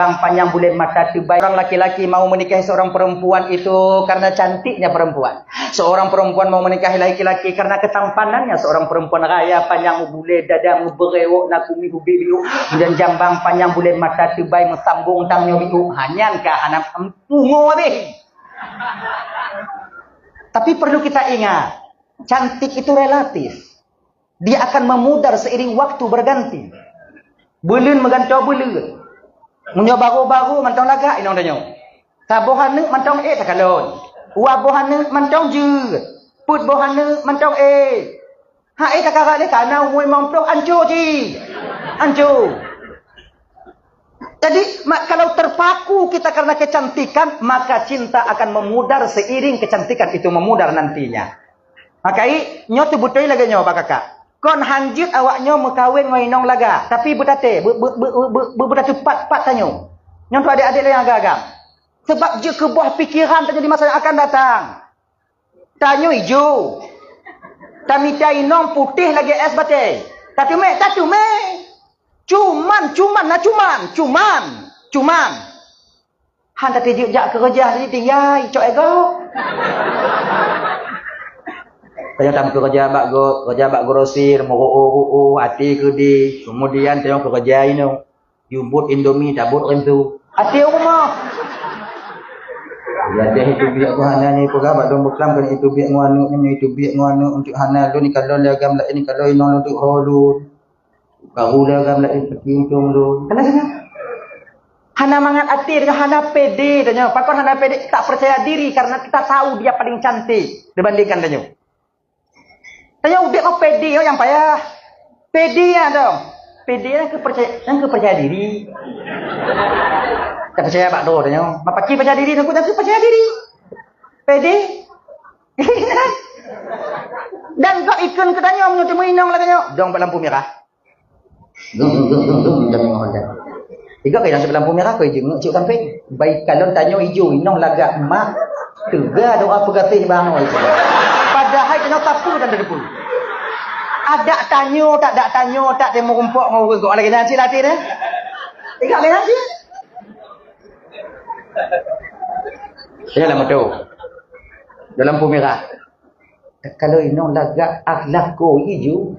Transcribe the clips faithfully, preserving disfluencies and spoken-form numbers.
Panjang buleuen mata teubai. Seorang laki-laki mau menikahi seorang perempuan itu karena cantiknya perempuan. Seorang perempuan mau menikahi laki-laki karena ketampanannya. Seorang perempuan raya panjang buleuen dada, meubeurewok na kumi ubit biu, dan jambang panjang buleuen mata teubai, meusambong tang nyoe biu. Hanyan ka hana pungo habéh. Tapi perlu kita ingat, cantik itu relatif. Dia akan memudar seiring waktu berganti. Buleuen meugantoe buleuen. Meunyoe barô-barô mantong lagak inong tanyoe. Saboh aneuk mantong ék takalon. Dua boh aneuk mantong jeuet. Peuet boh aneuk mantong ék. Hai takara lé kana umur limong ploh ancô jih. Ancô. Jadi, ma-, kalau terpaku kita karena kecantikan, maka cinta akan memudar seiring kecantikan itu memudar nantinya. Maka i, nyoe teubeutôi lagée nyoe bak kakak. Kon hanjeuet awak nyoe meukawen ngon inong lagak, tapi beutaté, be-, be-, beutateupat pat tanyoe. Nyoe tu adék-adék nyang agam-agam. Sebab jeuet keuboh pikeran tanyoe di masa nyang akan datang. Tanyoe ijo. Tamita inong putéh lagée es batée. Tateumé, tateumé. Cuman, cuman, na cuman, cuman, cuman. Han tateujeuet jak keureuja, jadi tinggai, cok ego. Tanyoe tam keureuja bak go-, keureuja bak grosir, meuru'uh-ru'uh, até keudeh. Kemudian tanyoe keureuja inong. Yue buet Indomie, tabuet rinso. Até rumoh. Jadi itu biak geuh hana nyoe peugah bak dong beuklam keuneuk itu biak ngon aneuk, nyoe itu biak ngon aneuk, untuk hana lôn ikalon lé agam laén, ikalon inong lôn untuk ho lôn. Baru lé agam laén peucium-cium lôn. Kenapa sih? Hana mangat até, hana pede tanyoe. Pakon hana pede, tak percaya diri karena kita tahu dia paling cantik dibandingkan tanyoe. Tanyoe udeb ngon pede nyoe nyang payah. Pede nyan dong. Pede nyan keu percaya, nyan keu percaya diri. Tak percaya bak droe tanyoe. Mapaki percaya diri, nyan keu percaya diri. Pede. Dan gob ikheun keu tanyoe meunyoe teumeunong lagée nyoe. Dong bak lampu mirah. Dong, dong, dong, dong, dong, minta minyak Honda. Tiga kali nasib lampu merah, kau izin ngecek kampeng. Baik, kalau tanyoe ijo, inong lagak mak, teuga doa peugaséh bang, oi. Padahai tanyoe tapu dan teudepu. Adak tanyoe, tak dak tanyoe, tak temu rumpok ngau ureueng kok lagée nyan cit latih deh. Tiga kali nasi. Ya lah, motor. Dalam lampu merah. Kalau inong lagak akhlak ko ijo.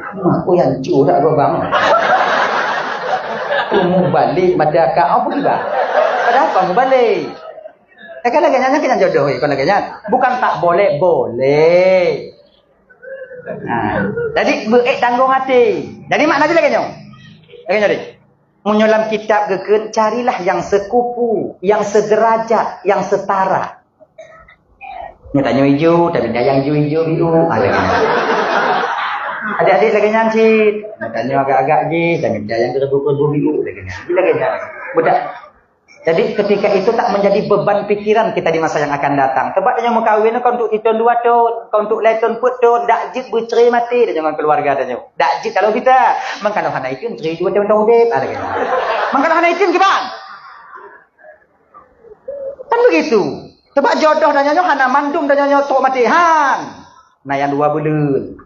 Mak ko yang curah dua bang. Ko mubalek mata kak apa kiba? Padahal apa mubalek? Eh, kalau lagak nyan, nyan jodoh, kalau lagak nyan. Bukan tak boleh, boleh. Nah, jadi beek tanggong hati. Jadi makna dia lagak nyoe. Lagak nyoe deh. Meunyoe lam kitab geukheun, carilah yang sekupu, yang sederajat, yang setara. Nyoe tanyoe ijo, tapi nyang ijo-ijo biru. Ah, lagée nyan. Adik-adik lagée nyan cit. Nyoe tanyoe agak-agak jih, tapi nyang keureubu-keureubu biru, lagée nyan. Lagée nyan. Budak. Jadi ketika itu tak menjadi beban pikiran kita di masa yang akan datang. Sebab tanyoe meukawen kon untuk sithon dua thon, kon untuk lhée thon peuet thon, dak jeuet beucre maté tanyoe ngon keluarga tanyoe. Dak jeuet kalau kita, mangkano hana ikheun, tri dua tahun udeb, ada kena. Mangkano hana ikheun kiban. Kan begitu. Sebab jodoh dan nyoe hana mandum dan nyoe trok maté han. Nah, yang dua buleuen.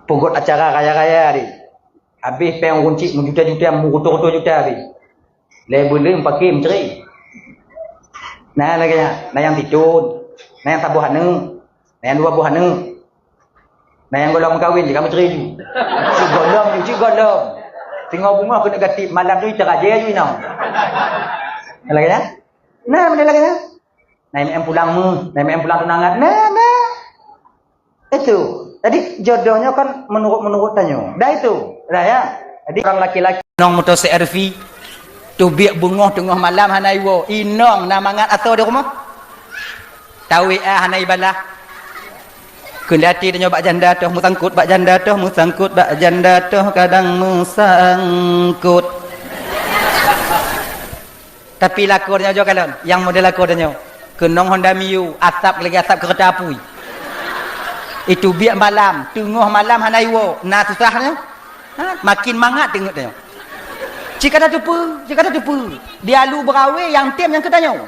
Pugot acara raya-raya di. Habis peng runcit meujuta-juta, meuruto-ruto juta habis. Lhée buleuen pakai menteri. Nah, lagée nyan, nah yang sithon, nah yang saboh aneuk. Nah, yang dua boh aneuk. Nah, yang golom meukawen jih ka meuteuri ju. Cit golom ju, cit golom. Singoh beungoh keuneuk gati malam tu ita raja ju inong. Lagée nyan? Nah, model lagée nyan. Nah, M M pulang mu, nah, M M pulang tunangan. Nah, nah. Itu. Jadi jodohnya kan menurut-menurut tanyoe. Dah itu. Dah ya. Jadi orang laki-laki nong motor C R V. Teubiet beungoh teungoh malam hana iwoe. Inong na mangat asoe di rumoh. Tawé ah hana ibalah. Keundati tanyoe bak janda toh meusangkut, bak janda toh meusangkut, bak janda toh kadang meusangkut. Tapi lakoe tanyoe jo kalon, nyang model lakoe tanyoe. Keunong Honda Mio, asap lagée asap keureuta apui. Itu biek malam, teungoh malam hana iwoe, na susah nyoe. Ha? Makin mangat teungeut tanyoe. Cit ka tateupeue, cit ka tateupeue. Di alu beurawe nyang tem nyang keu tanyoe.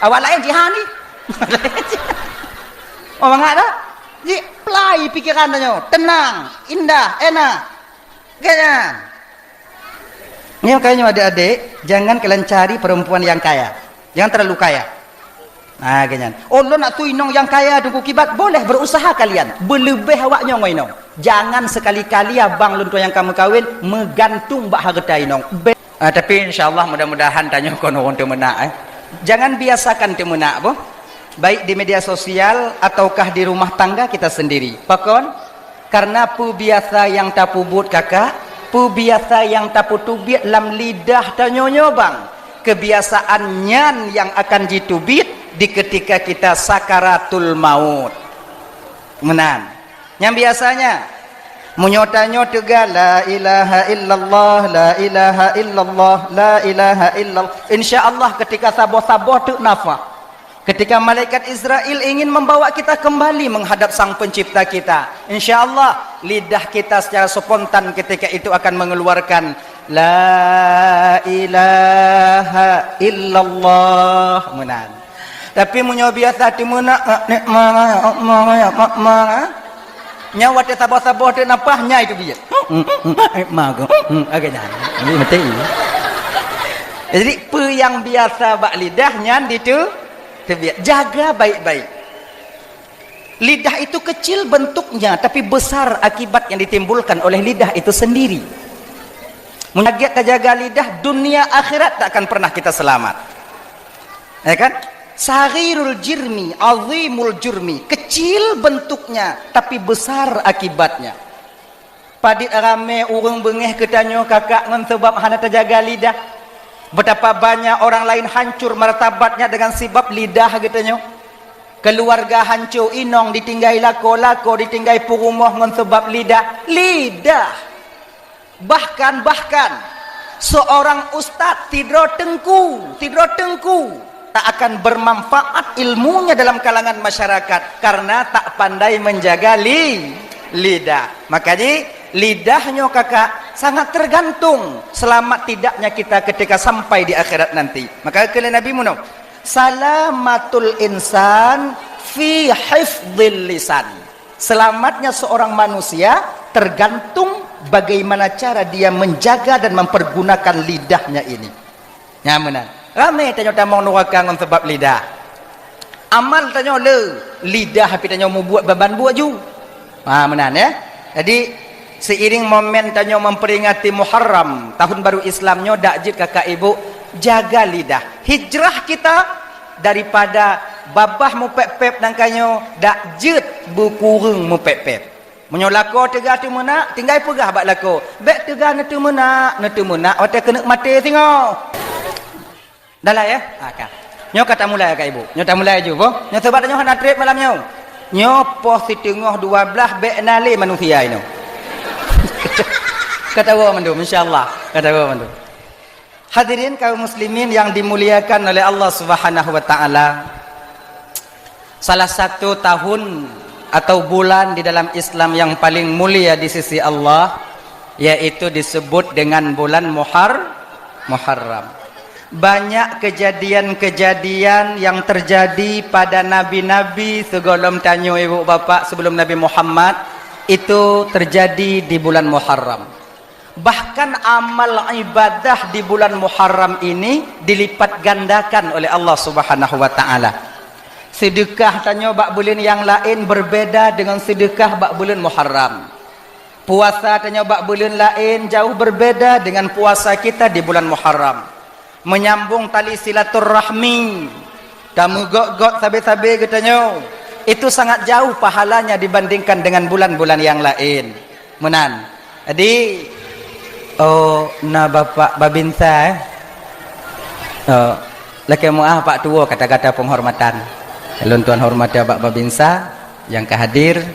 Awak laén jihan ni. Oh, mangat dah? Ji plai pikeran tanyoe. Tenang, indah, enak. Kayaknya. Nyoe kayée nyoe adék-adék, jangan kalian cari perempuan yang kaya. Jangan terlalu kaya. Nah, ganyan. Oh, lôn nak tui inong nyang kaya, Teungku Kibat, boleh, berusaha kalian. Beuleubeh awak nyoe ngon inong. Jangan sekali-kali abang lôn tuan nyang ka meukawen meugantung bak hareuta inong. Be- Ah, tapi insya Allah mudah-mudahan tanyoe kon ureuëng teumeunak, eh. Jangan biasakan teumeunak, boh. Baik di media sosial ataukah di rumah tangga kita sendiri. Pakon? Karena peubiasa nyang tapeubuet kakak, peubiasa nyang tapeutubiet lam lidah tanyoe nyoe bang, kebiasaan nyan nyang akan jitubiet di ketika kita sakaratul maut. Meunan. Nyang biasanya, meunyoe tanyoe teuga, "La ilaha illallah, la ilaha illallah, la ilaha illallah." Insya Allah ketika saboh-saboh teuk nafah. Ketika malaikat Israel ingin membawa kita kembali menghadap Sang Pencipta kita, insya Allah lidah kita secara spontan ketika itu akan mengeluarkan, "La ilaha illallah." Meunan. Tapi meunyoe biasa teumeunak, "Nek ma, nek ma, nek ma," nyan watée saboh-saboh teuk nafah, nyan itu biet. "Nek ma," agak nyan. Jadi, peue nyang biasa bak lidah nyan ditu Teubiet. Jaga baik-baik. Lidah itu kecil bentuknya, tapi besar akibat yang ditimbulkan oleh lidah itu sendiri. Meunyoe lagèe tajaga lidah, dunia akhirat tak akan pernah kita selamat. Ya kan? Saghirul jirmi, azimul jurmi. Kecil bentuknya, tapi besar akibatnya. Padit ramé ureuëng beungéh keu tanyoe kakak ngon sabab hana tajaga lidah. Betapa banyak orang lain hancur martabatnya dengan sebab lidah geutanyoe. Keluarga hancô, inong ditinggai lakoe, lakoe ditinggai peurumoh ngon sabab lidah. Lidah! Bahkan, bahkan, seorang ustaz sidroe teungku, sidroe teungku, tak akan bermanfaat ilmunya dalam kalangan masyarakat karena tak pandai menjaga li-, lidah. Maka ji, lidah nyoe kakak sangat tergantung selamat tidaknya kita ketika sampai di akhirat nanti. Maka kheun lé Nabi meunoe, "Salamatul insan fi hifdhil lisan." Selamatnya seorang manusia tergantung bagaimana cara dia menjaga dan mempergunakan lidahnya ini. Nyan meunan. Ramé tanyoe tamong nuraka ngon sabab lidah. Amal tanyoe le, lidah pih tanyoe mubuet ban-ban buet ju. Ha, meunan, ya. Jadi, seiring momen tanyoe memperingati Muharram, tahun baru Islam nyoe, dak jeuet kakak ibu, jaga lidah. Hijrah kita daripada babah mupép-pép nangka nyoe, dak jeuet beukureueng mupép-pép. Meunyoe lakoe teuga teumeunak, tinggai peugah bak lakoe, "Bék teuga neuteumeunak, neuteumeunak watée keuneuk maté singoh." Dah lah, ya? Ha, ka. Nyoe ka tamulai, Kak Ibu. Nyoe tamulai ju, boh. Nyoe sabab nyoe hana trép malam nyoe. Nyoe poh siteungoh dua blaih bék na lé manusia inoe. Ka tawoe mandum, insya Allah. Ka tawoe mandum. Hadirin kaum muslimin yang dimuliakan oleh Allah Subhanahu wa taala. Salah satu tahun atau bulan di dalam Islam yang paling mulia di sisi Allah, yaitu disebut dengan bulan Muhar-, Muharram. Banyak kejadian-kejadian yang terjadi pada nabi-nabi sigohlom tanyoe ibu bapak sebelum Nabi Muhammad itu terjadi di bulan Muharram. Bahkan amal ibadah di bulan Muharram ini dilipat gandakan oleh Allah Subhanahu wa taala. Sedekah tanyoe bak buleuen nyang laén berbeda dengan sedekah bak buleuen Muharram. Puasa tanyoe bak buleuen laén jauh berbeda dengan puasa kita di bulan Muharram. Menyambung tali silaturahmi, tameugöt-göt sabe-sabe geutanyoe, itu sangat jauh pahalanya dibandingkan dengan bulan-bulan yang lain. Meunan. Jadi, oh, na Bapak Babinsa, eh? Oh, lakée meuáh Pak Tuwo kata-kata penghormatan. Lôn tuan hormati Bapak Babinsa. Nyang ka hadir,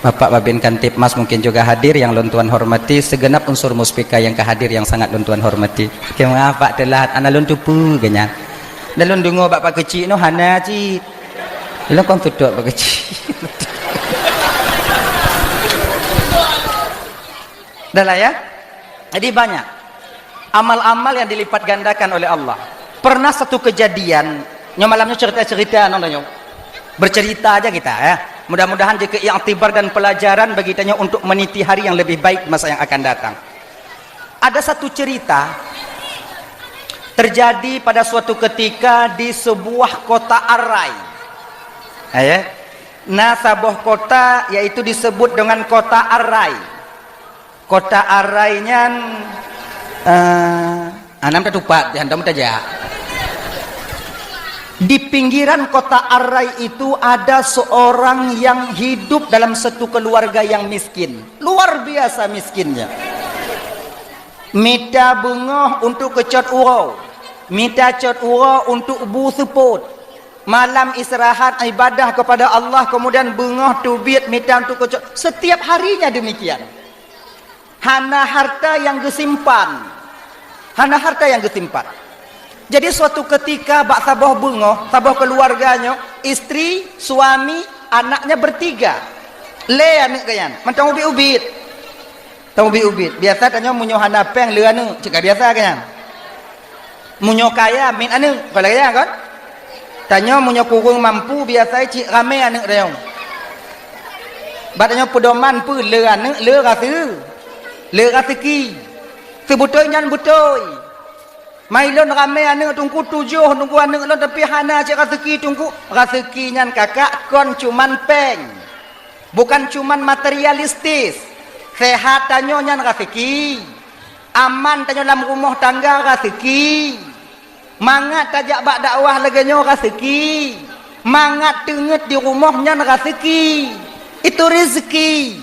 Bapak Babin Kamtibmas mungkin juga hadir, yang lôn tuan hormati, segenap unsur muspika yang ka hadir yang sangat lôn tuan hormati. Oke, maaf Pak teulat, ana lôn tupeue geuh nyan. Dan lôn deungoe bak Pak Keuchik nyoe hana cit. Lôn kon tutok Pak Keuchik. Dah lah ya. Jadi banyak amal-amal yang dilipat gandakan oleh Allah. Pernah satu kejadian, nyoe malam nyoe cerita-cerita nyoe. Bercerita aja kita ya. Mudah-mudahan jadi iktibar dan pelajaran bagi kita nyoe untuk meniti hari yang lebih baik di masa yang akan datang. Ada satu cerita, Terjadi pada suatu ketika di sebuah kota Arai. Eh, ya. Na saboh kota, yaitu disebut dengan kota Arai. Kota Arai nyan, eh, anam tatupat, di hantom tajak. Di pinggiran kota Arai itu ada seorang yang hidup dalam satu keluarga yang miskin. Luar biasa miskinnya. Mita beungoh untuk keucot uroe, mita cot uroe untuk bu seupôt. Malam istirahat ibadah kepada Allah, kemudian beungoh teubiet mita untuk keucot. Setiap harinya demikian. Hana harta yang geusimpan. Hana harta yang geusimpan. Jadi suatu ketika bak saboh beungoh, saboh keluarga nyoe, istri, suami, anaknya bertiga. Lé aneuk geuh nyan, mantong ubit-ubit. Tong ubit-ubit. Biasa tanyoe meunyoe hana péng le aneuk, cit ka biasa kan nyan. Meunyoe kaya miet aneuk, kon lagée nyan kon? Tanyoe meunyoe kureueng mampu biasa cit ramé aneuk tanyoe. Bak tanyoe peudoman peue le aneuk le raseu-, le raseuki. Seubeutôi nyan beutôi. Mai lôn ramé aneuk teungku tujoh, teungku aneuk lôn tapi hana cit raseuki teungku. Raseuki nyan kakak kon cuman péng. Bukan cuman materialistis. Sehat tanyoe nyan raseuki. Aman tanyoe lam rumoh tangga raseuki. Mangat tajak bak dakwah lagée nyoe raseuki. Mangat teungeut di rumoh nyan raseuki. Itu rezeki.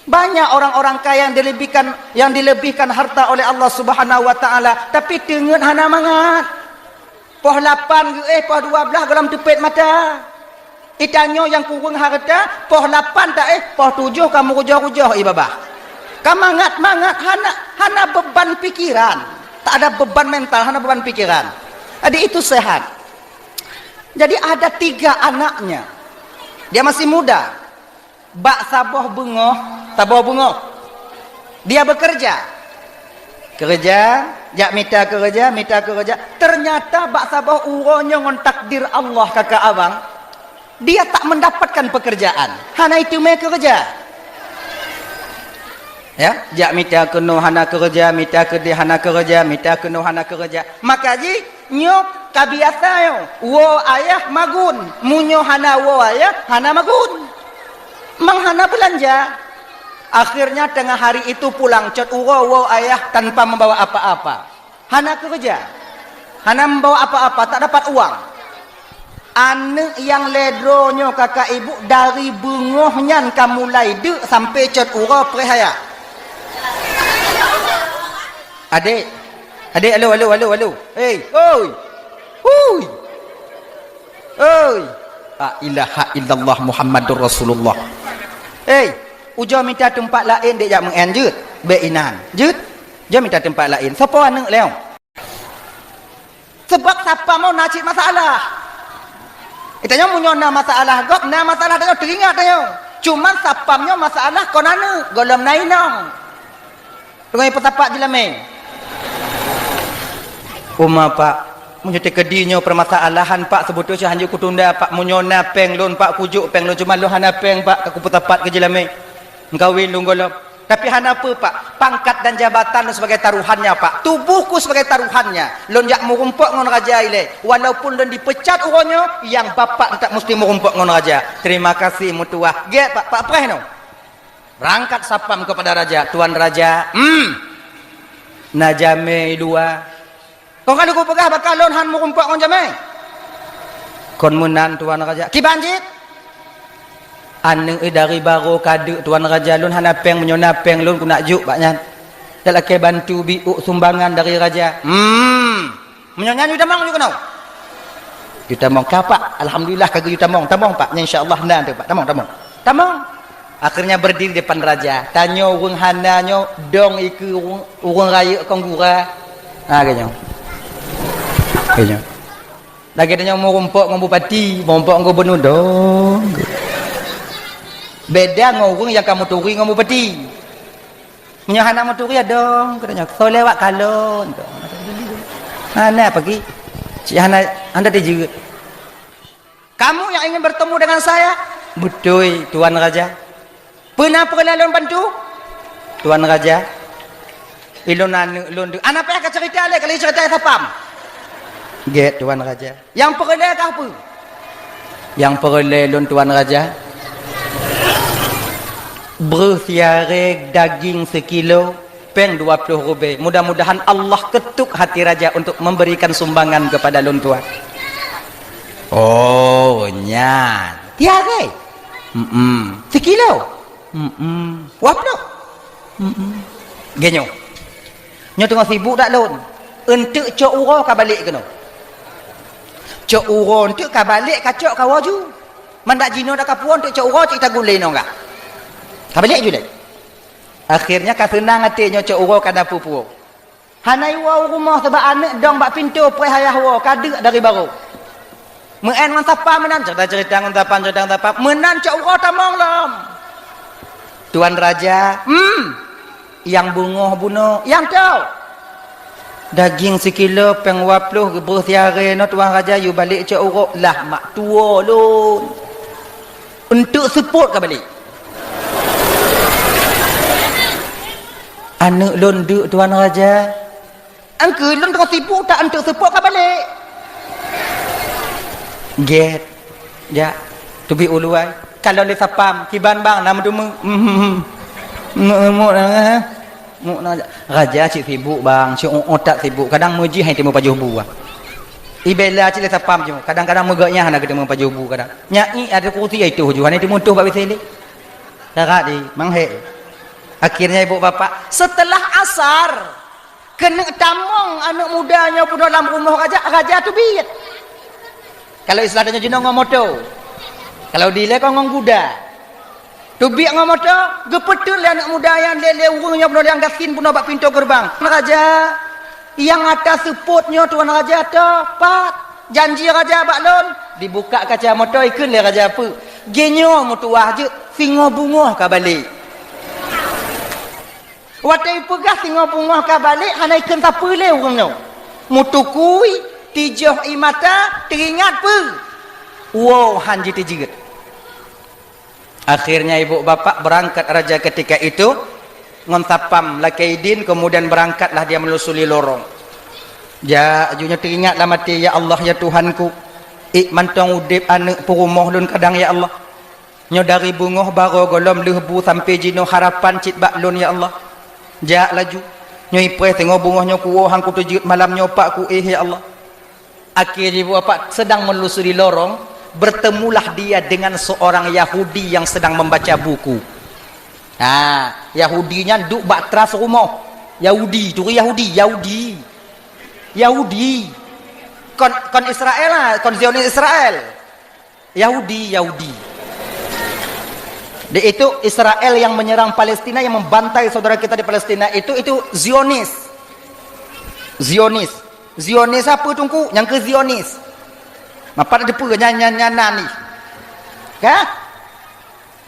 Banyak orang-orang kaya yang dilebihkan, yang dilebihkan harta oleh Allah Subhanahu wa Taala, tapi teungeut hana mangat. Poh lapan geuéh, poh dua blaih gohlom teupet mata. Itanyoe nyang kureueng hareuta, poh lapan taéh, poh tujoh ka meurujoh-rujoh ié babah. Ka mangat-mangat, hana, hana beban pikiran. Tak ada beban mental, hana beban pikiran. Jadi itu sehat. Jadi ada tiga anaknya. Dia masih muda. Bak saboh beungoh, saboh beungoh, dia bekerja. Keureuja, jak mita keureuja, mita keureuja. Ternyata bak saboh uroe nyoe ngon takdir Allah kakak abang, dia tak mendapatkan pekerjaan. Hana iteumé keureuja. Ya, jak mita keunoe hana keureuja, mita keudeh hana keureuja, mita keunoe hana keureuja. Maka jih, nyoe ka biasa nyoe, woe ayah magun. Meunyoe hana woe ayah, hana magun. Mang hana beulanja. Akhirnya tengah hari itu pulang cot uroe woe ayah tanpa membawa apa-apa. Hana keureuja. Hana membawa apa-apa, tak dapat uang. Aneuk nyang lhée droe nyoe kakak ibu dari beungoh nyan ka mulai deuk sampai cot uroe preh ayah. Adek, adek, alo, alo, alo, alo. Hei, oi. Hui. Oi. La ilaha illallah Muhammadur Rasulullah. Hei, ujoe mita teumpat laén dek jak meu'en jeuet. Bék inan. Jeuet. Jeuet mita teumpat laén. Soe po aneuk lé nyoe? Sabab sapam nyoe na cit masalah. Itanyoe meunyoe na masalah gob, na masalah tanyoe teuingat tanyoe. Cuman sapam nyoe masalah kon aneuk, gohlom na inong. Deungon peusapat jilamé. Uma, Pak, meunyoe teukeudi nyoe permasalahan, Pak, seubeutôi cit hanjeuet kutunda, Pak. Meunyoe na péng lôn, Pak, kujok péng lôn, cuma lôn hana péng, Pak, ka kupeusapat keu jilamé. Meukawen lôn gohlom. Tapi hana peue, Pak. Pangkat dan jabatan lôn sebagai taruhannya, Pak. Tubuhku sebagai taruhannya. Lôn jak meurumpok ngon raja ilée. Walaupun lôn dipecat uroe nyoe, nyang bapak teutap musti meurumpok ngon raja. Terima kasih, meutuah. Gét, Pak. Pak preh nyoe. Berangkat sapam kepada raja. Tuan raja, hmm, na jamé i luwa. Kon ka lôn peugah bak kah lôn han meurumpok ngon jamé? Kon meunan, Tuan Raja. Kiban cit? Aneuk dari barô ka deuk, Tuan Raja, lôn hana péng, meunyoe na péng lôn keuneuk jok bak nyan. Dan lakée bantu biôk sumbangan dari raja. Hmm. Meunyoe nyan yue tamong jok keunoe. Yue tamong ka, Pak. Alhamdulillah ka geuyue tamong. Tamong, Pak. Nyan insya Allah na teuh, Pak. Tamong, tamong. Tamong. Akhirnya berdiri depan raja. Tanyoe ureuëng hana nyoe dong ikeue ureuëng, ureuëng rayeuk kong gura. Ha, lagée nyoe. Lagée nyoe. Lagée tanyoe meurumpok ngon bupati, meurumpok ngon gubernur dong. Beda ngon ureuëng nyang ka meuturi ngon bupati. Meunyoe hana meuturi ya dong, kata nyoe. Soe lewat kalon. Hana pagi. Cik hana, hana tijeuet. Kamu yang ingin bertemu dengan saya? Beutôi, Tuan Raja. Peue na peureulée lôn bantu? Tuan Raja, ilôn aneuk lôn deuek. Hana payah kacerita lé, ka lheueh cerita sapam. Gét, Tuan Raja. Nyang peureulée kah peue? Nyang peureulée lôn, Tuan Raja, breueh siarée daging sikilo, péng dua ploh rubée. Mudah-mudahan Allah ketuk hati raja untuk memberikan sumbangan kepada lôn, Tuan. Oh, nyan. Siarée? Mm-mm. Sikilo? Mm-mm. Dua ploh? Mm-mm. Geuh nyoe. Nyoe teungoh sibuk dak lôn. Eunteuk cok uroe ka balek keunoe. Cok uroe eunteuk ka balek, ka cok ka woe ju. Man dak jinoe dak ka puwoe, eunteuk cok uroe cok ita gulée nyoe ka. Ka balek ju lé. Akhirnya ka seunang até nyoe cok uroe ka na peue-puwoe. Hana iwoe u rumoh sabab aneuk dong bak pintoe preh ayah woe ka deuk dari barô. Meu'en ngon sapam meunan, cerita-cerita ngon sapam, cerita ngon sapam. Meunan cok uroe tamong lom. Tuan Raja, hmm, nyang beungoh bunoe, nyang toe. Daging sikilo péng dua ploh, breueh siarée nyoe Tuan Raja, yue balek cok uroe, lah mak tuwoe lôn. Eunteuk seupôt ka balek. Aneuk lôn deuk, Tuan Raja. Angkeue lôn teungoh sibuk, tak eunteuk seupôt ka balek. Gét. Jak. Teubiet u luwa. Kalon lé sapam, kiban bang, na meuteumé. Muk, muk, muk, eh. Muk na, raja cit sibuk bang, cit uot that sibuk. Kadang meujih hai timu pajoh bu. Ibela cit lé sapam cit. Kadang-kadang meugok nyang hana geuteumu pajoh bu kadang. Nyai ada kursi ai tuh ju, hana timu tuh bak W C lé. Darat di, manghek. Akhirnya ibu bapak, setelah asar, keuneuk tamong aneuk muda nyoe peunoh lam rumoh raja, raja teubiet. Kalau istilah tanyoe jinoe ngon moto. Kalau dilée kon ngon guda. Teubiet ngon moto, geupeuteun lé aneuk muda nyan lé, lé ureuëng nyoe peunoh nyang gasien peunoh bak pintoe geureubang. Raja, nyang ata seupôt nyoe Tuan Raja toh, pat? Janji raja bak lôn, dibuka kaca moto ikheun lé raja peue? Geuh nyoe meutuwah jeuet, singoh beungoh ka balek. Watée ipeugah singoh beungoh ka balek, hana ikheun sapeue lé ureuëng nyoe. Meutukui, tijoh ié mata, teuingat peue? Woe han jiteujeuet. Akhirnya ibu bapak berangkat raja ketika itu ngon sapam lakée idin, kemudian berangkatlah dia menelusuri lorong. Jak, aju nyoe teuingat lam até, "Ya Allah, ya Tuhanku, ék mantong udeb aneuk peurumoh lôn kadang, ya Allah. Nyoe dari beungoh barô gohlom lheueh bu sampoe jinoe harapan cit bak lôn, ya Allah. Jak laju, nyoe ipreh teungoh beungoh nyoe kuwoe han kuteujeuet malam nyoe pak kuéh, ya Allah." Akhé jiboh apat sedang menelusuri lorong, bertemulah dia dengan seorang Yahudi yang sedang membaca buku. Ha, Yahudi nyan duek bak teras rumoh. Yahudi, turi Yahudi, Yahudi. Yahudi. Kon, kon Israel lah, kon Zionis Israel. Yahudi, Yahudi. Di itu Israel yang menyerang Palestina, yang membantai saudara kita di Palestina itu, itu Zionis. Zionis. Zionis apa, Teungku? Nyang keu Zionis. Mapat ada peue nyan, nyan, nyan nan ni. Ka?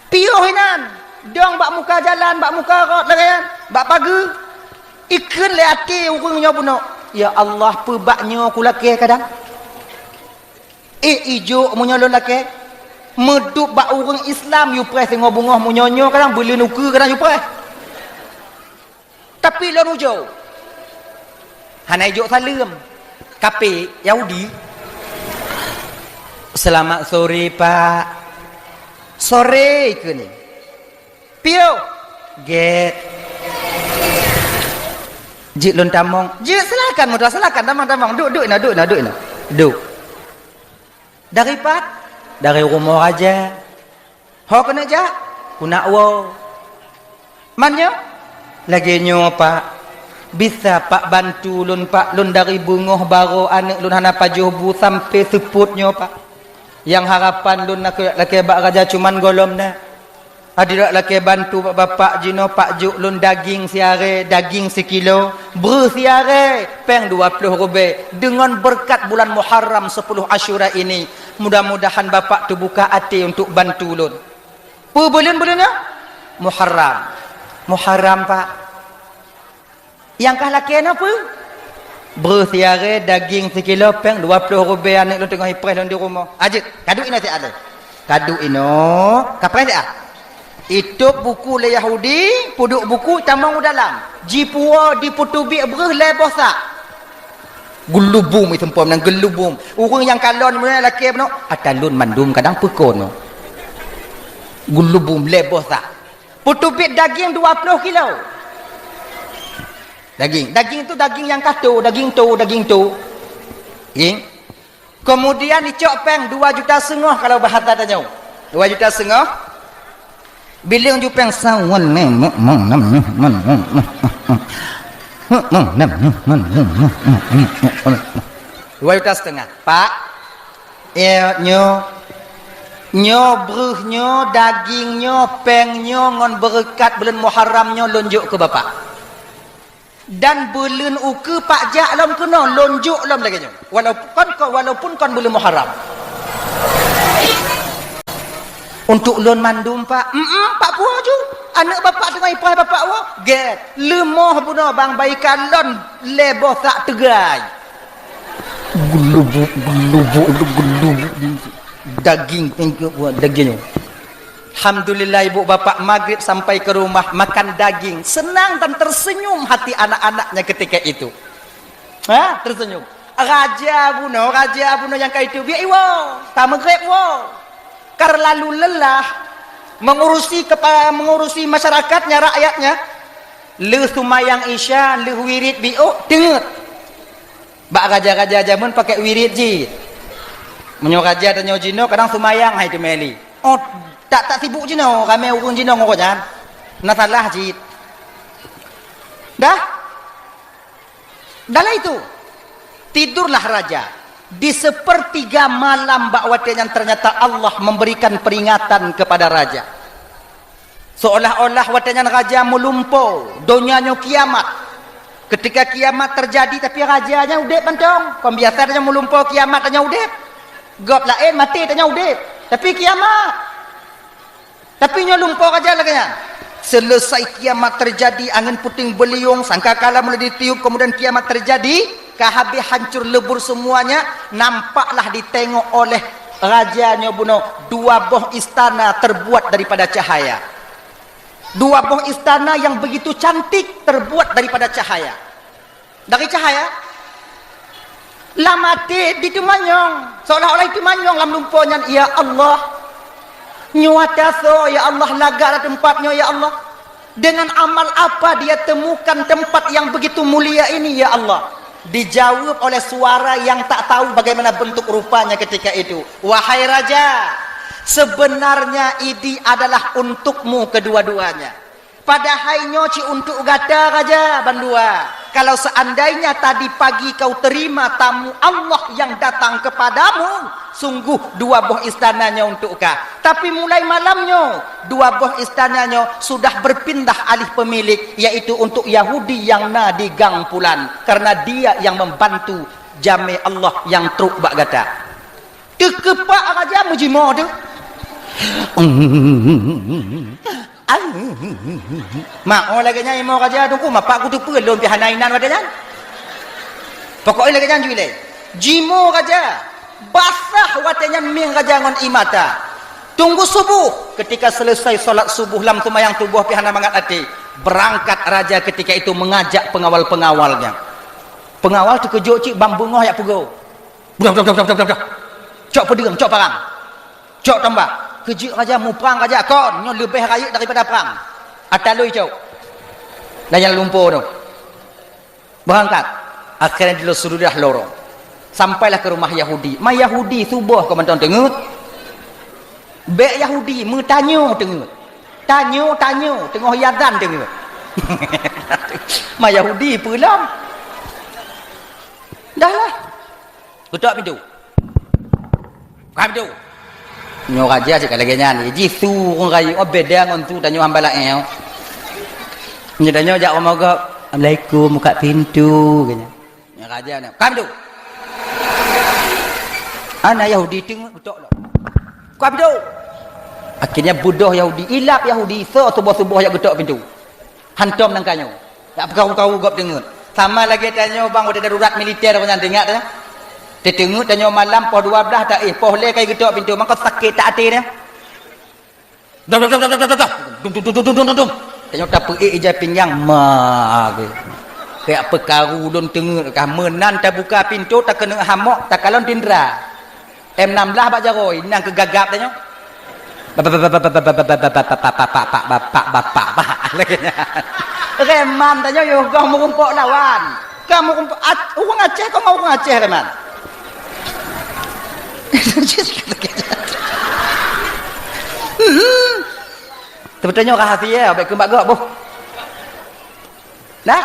Piôh inan. Dong bak muka jalan, bak muka rot lagée nyan, bak pageue. Ikheun lé até ureuëng nyoe bunoe, "Ya Allah, peue bak nyoe kulakée kadang?" Ék ijok meunyoe lôn lakée, meudup bak ureuëng Islam yue preh singoh beungoh meunyoe nyoe kadang beuleuen ukeue kadang yue preh. Tapi lôn ujoe, hana ijok saleuem. Kape, Yahudi. "Selamat sore, Pak." "Sore," ikheun. "Piôh." "Gét." "Jeuet lôn tamong." "Jeuet, silakan, meutuah, silakan, tamong, tamong. Duek, duek inoe, duek inoe, duek inoe. Duek." "Dari pat?" "Dari rumoh raja." "Ho keuneuk jak?" "Keuneuk woe." "Man nyoe?" "Lagée nyoe, Pak. Bisa, Pak, bantu lôn, Pak. Lôn dari beungoh barô aneuk lôn hana pajoh bu sampoe seupôt nyoe, Pak. Nyang harapan lôn nakeuh lakée bak raja cuman gohlom na. Adak lakée bantu bak bapak jinoe, Pak, jok lôn daging siarée, daging sikilo, breueh siarée, péng dua ploh rubée. Deungon beureukat bulan Muharram sepuluh Asyura ini, mudah-mudahan bapak teubuka até untuk bantu lôn." "Peue buleuen, buleuen nyoe?" "Muharram." "Muharram, Pak." "Nyang kah lakée nyoe peue?" "Breueh siarée, daging sikilo, péng dua ploh rubée, aneuk lôn teungoh ipreh lôn di rumoh." "Ajeuet, kaduek inoe siat lé." Kaduek inoe, kapreh siat. Itôb buku lé Yahudi, peuduek buku, tamong u dalam. Jipuwoe, dipeuteubiet breueh lhée boh sak. Geulubum, itu umpama nan geulubum. Ureuëng nyang kalon meunyoe lakée bunoe, ata lôn mandum kadang peukon. Geulubum lhée boh sak. Peuteubiet daging dua ploh kilo. Daging, daging tu daging nyang kato, daging to, daging to. Daging. Kemudian icok péng dua juta setengah kalau bahasa tanyoe. Dua juta setengah. Bileueng ju péng sawan. Dua juta setengah. Pak, ya, nyoe, nyoe breueh nyoe, daging nyoe, péng nyoe ngon beureukat buleuen Muharram nyoe lôn jok keu Bapak. Dan buleuen ukeue Pak jak lom keunoe, lôn jok lom lagée nyoe. Walaupun kon, walaupun kon buleuen Muharram. Untuk lôn mandum, Pak. Mm-mm, Pak puwoe ju. Aneuëk Bapak teungoh ipoh Bapak woe. Gét. Leumoh bunoe bang bayi kalon lhée boh sak teugai. Geulubuk, geulubuk, geulubuk. Daging, daging. Alhamdulillah, ibu bapak maghrib sampai ke rumah makan daging. Senang dan tersenyum hati anak-anaknya ketika itu. Ha, tersenyum. Raja bunoe, raja bunoe nyang ka itu, biak iwoe, tameugreb woe. Karena lalu lelah mengurusi kepa-, mengurusi masyarakatnya, rakyatnya. Lheueh seumayang Isya, lheueh wirid biôk, teungeut. Bak raja-raja jameun pakai wirid jih. Meunyoe raja tanyoe jinoe kadang seumayang hai teumeli. Oh, tak, tak sibuk jinoe, ramé ureuëng jinoe ngon nyan. Na salah jih. Dah? Dalam itu, tidurlah raja. Di sepertiga malam bak watée nyan ternyata Allah memberikan peringatan kepada raja. Seolah-olah watée nyan raja meulumpo, donya nyoe kiamat. Ketika kiamat terjadi, tapi raja nyan udeb mantong. Kon biasa tanyoe meulumpo kiamat tanyoe udeb. Gob laén maté tanyoe udeb. Tapi kiamat. Tapi nyoe lumpo raja lagée nyan. Selesai kiamat terjadi, angin puting beliung, sangkakala mulai ditiup, kemudian kiamat terjadi, ka habéh hancur lebur semuanya, nampaklah ditengok oleh raja nyoe bunoe dua boh istana terbuat daripada cahaya. Dua boh istana yang begitu cantik terbuat daripada cahaya. Dari cahaya. Lam até diteumanyong, seolah-olah diteumanyong lam lumpo nyan, "Ya Allah, nyoe ata soe, ya Allah, lagak lam teumpat nyoe, ya Allah? Dengan amal apa dia temukan tempat yang begitu mulia ini, ya Allah?" Dijawab oleh suara yang tak tahu bagaimana bentuk rupanya ketika itu, "Wahai raja, sebenarnya idi adalah untukmu kedua-duanya." Padahai nyoe cit untuk gata raja bandua. Kalau seandainya tadi pagi kau terima tamu Allah yang datang kepadamu, sungguh dua boh istana nyoe untuk kah. Tapi mulai malam nyoe, dua boh istana nyoe sudah berpindah alih pemilik, yaitu untuk Yahudi yang na di gang pulan, karena dia yang membantu jamé Allah yang trok bak gata. Teukeupak raja meujimoe tu. Ma'o lagée nyan imoe raja, Teungku, mapak kuteupeue lôn pih hana inan watée nyan. Pokoknya lagée nyan ju ilée. Jimoe raja, basah watée nyan mieng raja ngon ie mata. Tunggu subuh, ketika selesai salat subuh lam seumayang subuh pih hana mangat até, berangkat raja ketika itu mengajak pengawal-pengawalnya. Pengawal teukeujot cit bang beungoh jak peugoe. Budah, budah, budah, budah, budah, budah. Cok peudeueng, cok parang. Cok tombak. Keujeuet raja, muprang raja, kon, nyoe leubeh rayeuk daripada prang. Ata lôn cok. Lam lumpo tu. Berangkat. Akhirnya di sudah lorong. Sampailah ke rumah Yahudi. Ma Yahudi suboh keu mantong teungeut. Bék Yahudi meutanyoe teungeut. Tanyoe, tanyoe, teungoh iazan teungeut. Ma Yahudi peue lom. Dah lah. Geutok pintoe. Buka pintoe. Nyoe raja cit ka lagée nyan. Jih su ureuëng rayeuk, oh, beda ngon su tanyoe hamba laén. Nyoe tanyoe jak rumoh gob, "Assalamualaikum, buka pintoe," keu nyan. Nyoe raja nyoe, "Buka pintoe." Ana Yahudi teungeut geutok lom. "Buka pintoe." Akhirnya beudôh Yahudi, ilab Yahudi, so suboh-suboh jak geutok pintoe. Hantom nangka nyoe. Jak peukaru-karu gob teungeut. Sama lagée tanyoe bang, watée darurat militer nyan, teuingat, eh? Teuteungeut tanyoe malam poh dua blaih ta éh, poh lhée kai geutok pintoe, mangko sakét that até nyan. Dum, dum, dum. Tanyoe tapeuék ija pinggang, ma, ge. Keu peukaru lôn teungeut kah, meunan tabuka pintoe takeuneuk hamok takalon tindra. M enam belas bak jaroe, nyan keu gagap tanyoe. Bapak, bapak, bapak, lagèe nyan. Reman tanyoe yoh goh meurumpok lawan. Ka meurumpok, ureueng Aceh, ka ureueng Aceh reman. Teupeutanyong rahasia, bèk keumbak gob boh. Nah,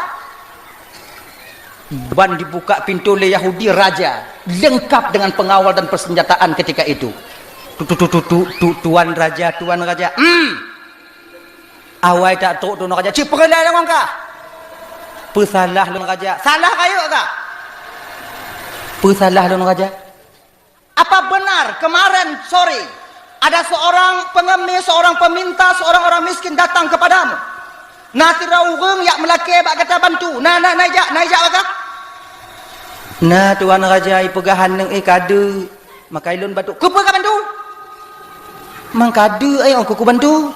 ban dibuka pintoe lé Yahudi raja, lengkap dengan pengawal dan persenjataan ketika itu. Tu, tu, tu, tu, tu, tu, tuan raja, tuan raja. Hmm. Awai tak trok tuan raja. Cit peureulèe lôn kah. Peusalah lôn raja. Salah kayok kah? Peusalah lôn raja. Apa benar kemarin sore ada seorang pengemis, seorang peminta, seorang orang miskin datang kepadamu? Na sidroe ureueng jak meulakèe bak gata bantu. Na, na, na ijak, na ijak bak kah? Na, tuan raja, ipeugah aneuk, eh, ka deuek. Maka ilôn bantu. Keupeue ka bantu? Mang ka deuek, eh, ôn keu kubantu.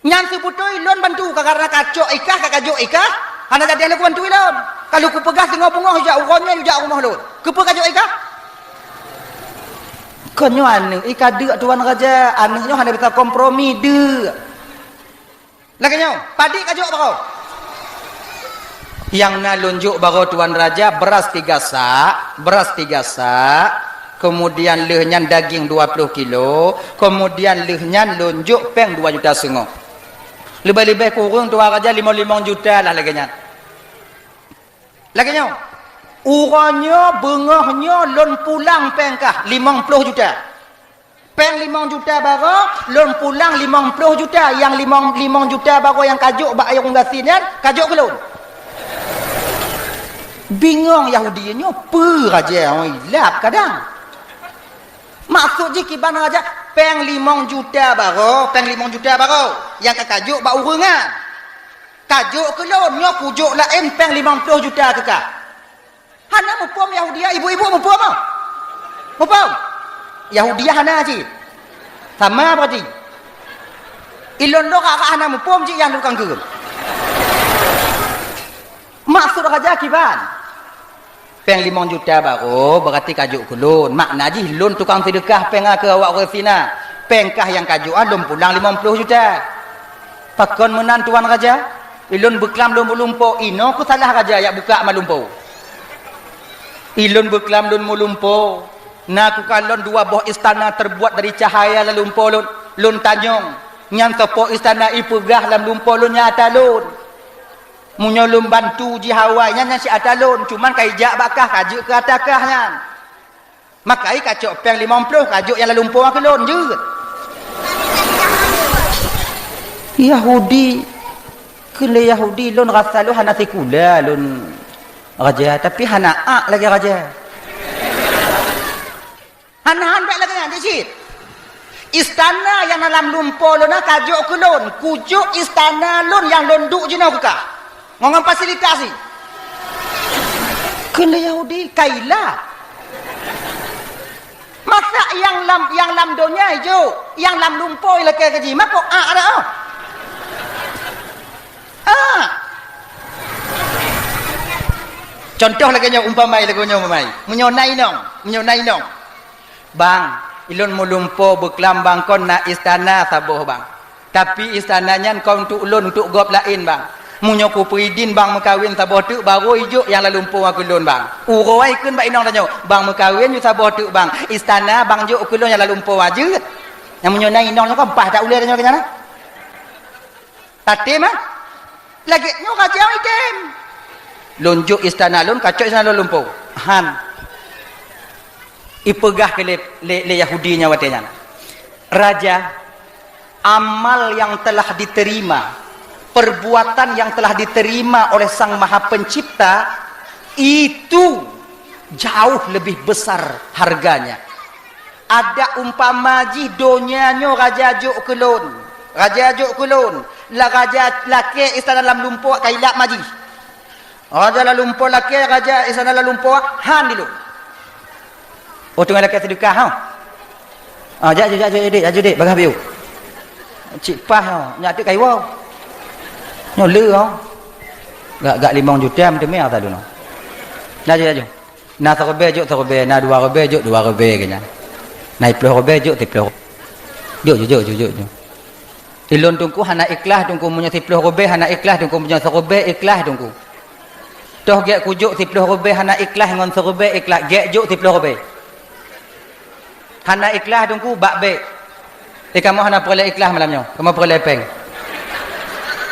Nyan seubeutôi lôn bantu ka, karena kacok i kah, ka kajok i kah, hana jadi lôn kubantu ilôn. Ka lôn kupeugah singoh beungoh ijak uroe nyoe ijak rumoh lôn. Keupeue kajok i kah? Kon nyoe aneuk, i ka deuek tuan raja, aneuk nyoe hana bisa kompromi deuek. Lagèe nyoe, padit kajok baroe. Nyang na lôn jok baroe tuan raja, beuras tiga sak, beuras tiga sak, kemudian lheueh nyan daging dua ploh kilo, kemudian lheueh nyan lôn jok péng dua juta seungoh. Leubeh-leubeh kureueng tuan raja limong-limong juta lah lagèe nyan. Lagèe nyoe, uroe nyoe beungoh nyoe lôn pulang péng kah limong ploh juta. Péng limong juta baroe, lôn pulang limong ploh juta. Nyang limong, limong juta baroe nyang kajok bak ureueng gasien nyan, kajok keu lôn. Bingong Yahudi nyoe, peue raja, oi, lap kadang. Maksud jih kiban raja, péng limong juta baroe, péng limong juta baroe nyang ka kajok bak ureueng nyan. Kajok keu lôn, nyoe kujok laén péng limong ploh juta keu kah. Hana muphom Yahudi, ibu-ibu muphom ah? Muphom? Yahudi hana cit. Sama berarti. Ilôn lôn ka hana muphom cit nyang tukang keu. Maksud raja kiban? Péng limong juta baroe, berarti kajok keu lôn. Makna jih lôn tukang seudeukah péng keu awak ureueng gasien. Péng kah nyang kajok, ah, lôn pulang limong ploh juta. Pakon meunan tuan raja? Ilôn beuklam lôn meulumpo, inoe keuh salah raja jak bukak malumpo. Ilôn beuklam lôn meulumpo, na kukalon dua boh istana terbuat dari cahaya lam lumpo lôn. Lôn tanyong, nyan soe po istana ipeugah lam lumpo lôn nyan ata lôn. Meunyoe lôn bantu jih awai nyan, nyan si ata lôn, cuman ka ijak bak kah, ka jeuet keu ata kah nyan. Maka i kacok péng limong ploh, kajok nyang lam lumpo keu lôn jeuet. Yahudi, keu lé Yahudi lôn rasa lôn hana sikula lôn raja, tapi hana ak lagèe raja. Hana han bèk lagèe nyan cit. Istana nyang na lam lumpo lôn na kajok keu lôn, kujok istana lôn nyang lôn duek jinoe keu kah. Ngon, ngon fasilitas jih. Keu lé Yahudi, kaila. Masa nyang lam, nyang lam donya ijok, nyang lam lumpo ilakèe keu jih, mako ak dak, oh. Ah. Contoh lagèe nyoe umpama, lagèe nyoe umpama. Meunyoe na inong, meunyoe na inong. Bang, ilôn meulumpo beuklam bang kon na istana saboh bang. Tapi istana nyan kon untuk lôn, untuk gob laén bang. Meunyoe kupeuidin bang meukawen saboh teuk, baru ijok nyang lam lumpo keu lôn bang. Uroe ikheun bak inong tanyoe, bang meukawen yue saboh teuk bang. Istana bang jok keu lôn nyang lam lumpo jeuet. Nyang meunyoe na inong nyoe kan paih that ulèe tanyoe keu nyan. Tatem, ah? Lagèe nyoe raja item. Lôn jok istana lôn, kacok istana lôn lumpo. Han. Ipeugah keu lé, lé, lé Yahudi nyan watèe nyan. Raja, amal yang telah diterima, perbuatan yang telah diterima oleh Sang Maha Pencipta itu jauh lebih besar harganya. Adak umpama jih donya nyoe raja jok keu lôn. Raja jok keu lôn. La raja lakèe istana lam lumpo kailap ma jih. Raja lam lumpo lakèe, raja istana lam lumpo han di lôn. Oh, teungoh lakèe seudeukah, ha? Ah, jak, jak, jak, jak, dek, jak, dek, bagah biu. Cit paih, ha, nyak teuk kaiwoe. Nyoe le, ha. Gak, gak limong juta meuteumé ata dulu. Laju, laju. Na siribèe jok siribèe, na dua ribèe jok dua ribèe keu nyan. Na siploh ribèe jok siploh. Jok, jok, jok, jok, jok, jok. Ilôn Teungku hana ikhlas Teungku, meunyoe siploh ribèe hana ikhlas Teungku, meunyoe siribèe ikhlas Teungku. Toh gèt kujok siploh ribèe hana ikhlas ngon siribèe ikhlas, gèt jok siploh ribèe. Hana ikhlas Teungku, bak bèk. Eh, kamoe hana peureulèe ikhlas malam nyoe. Kamoe peureulèe pèng.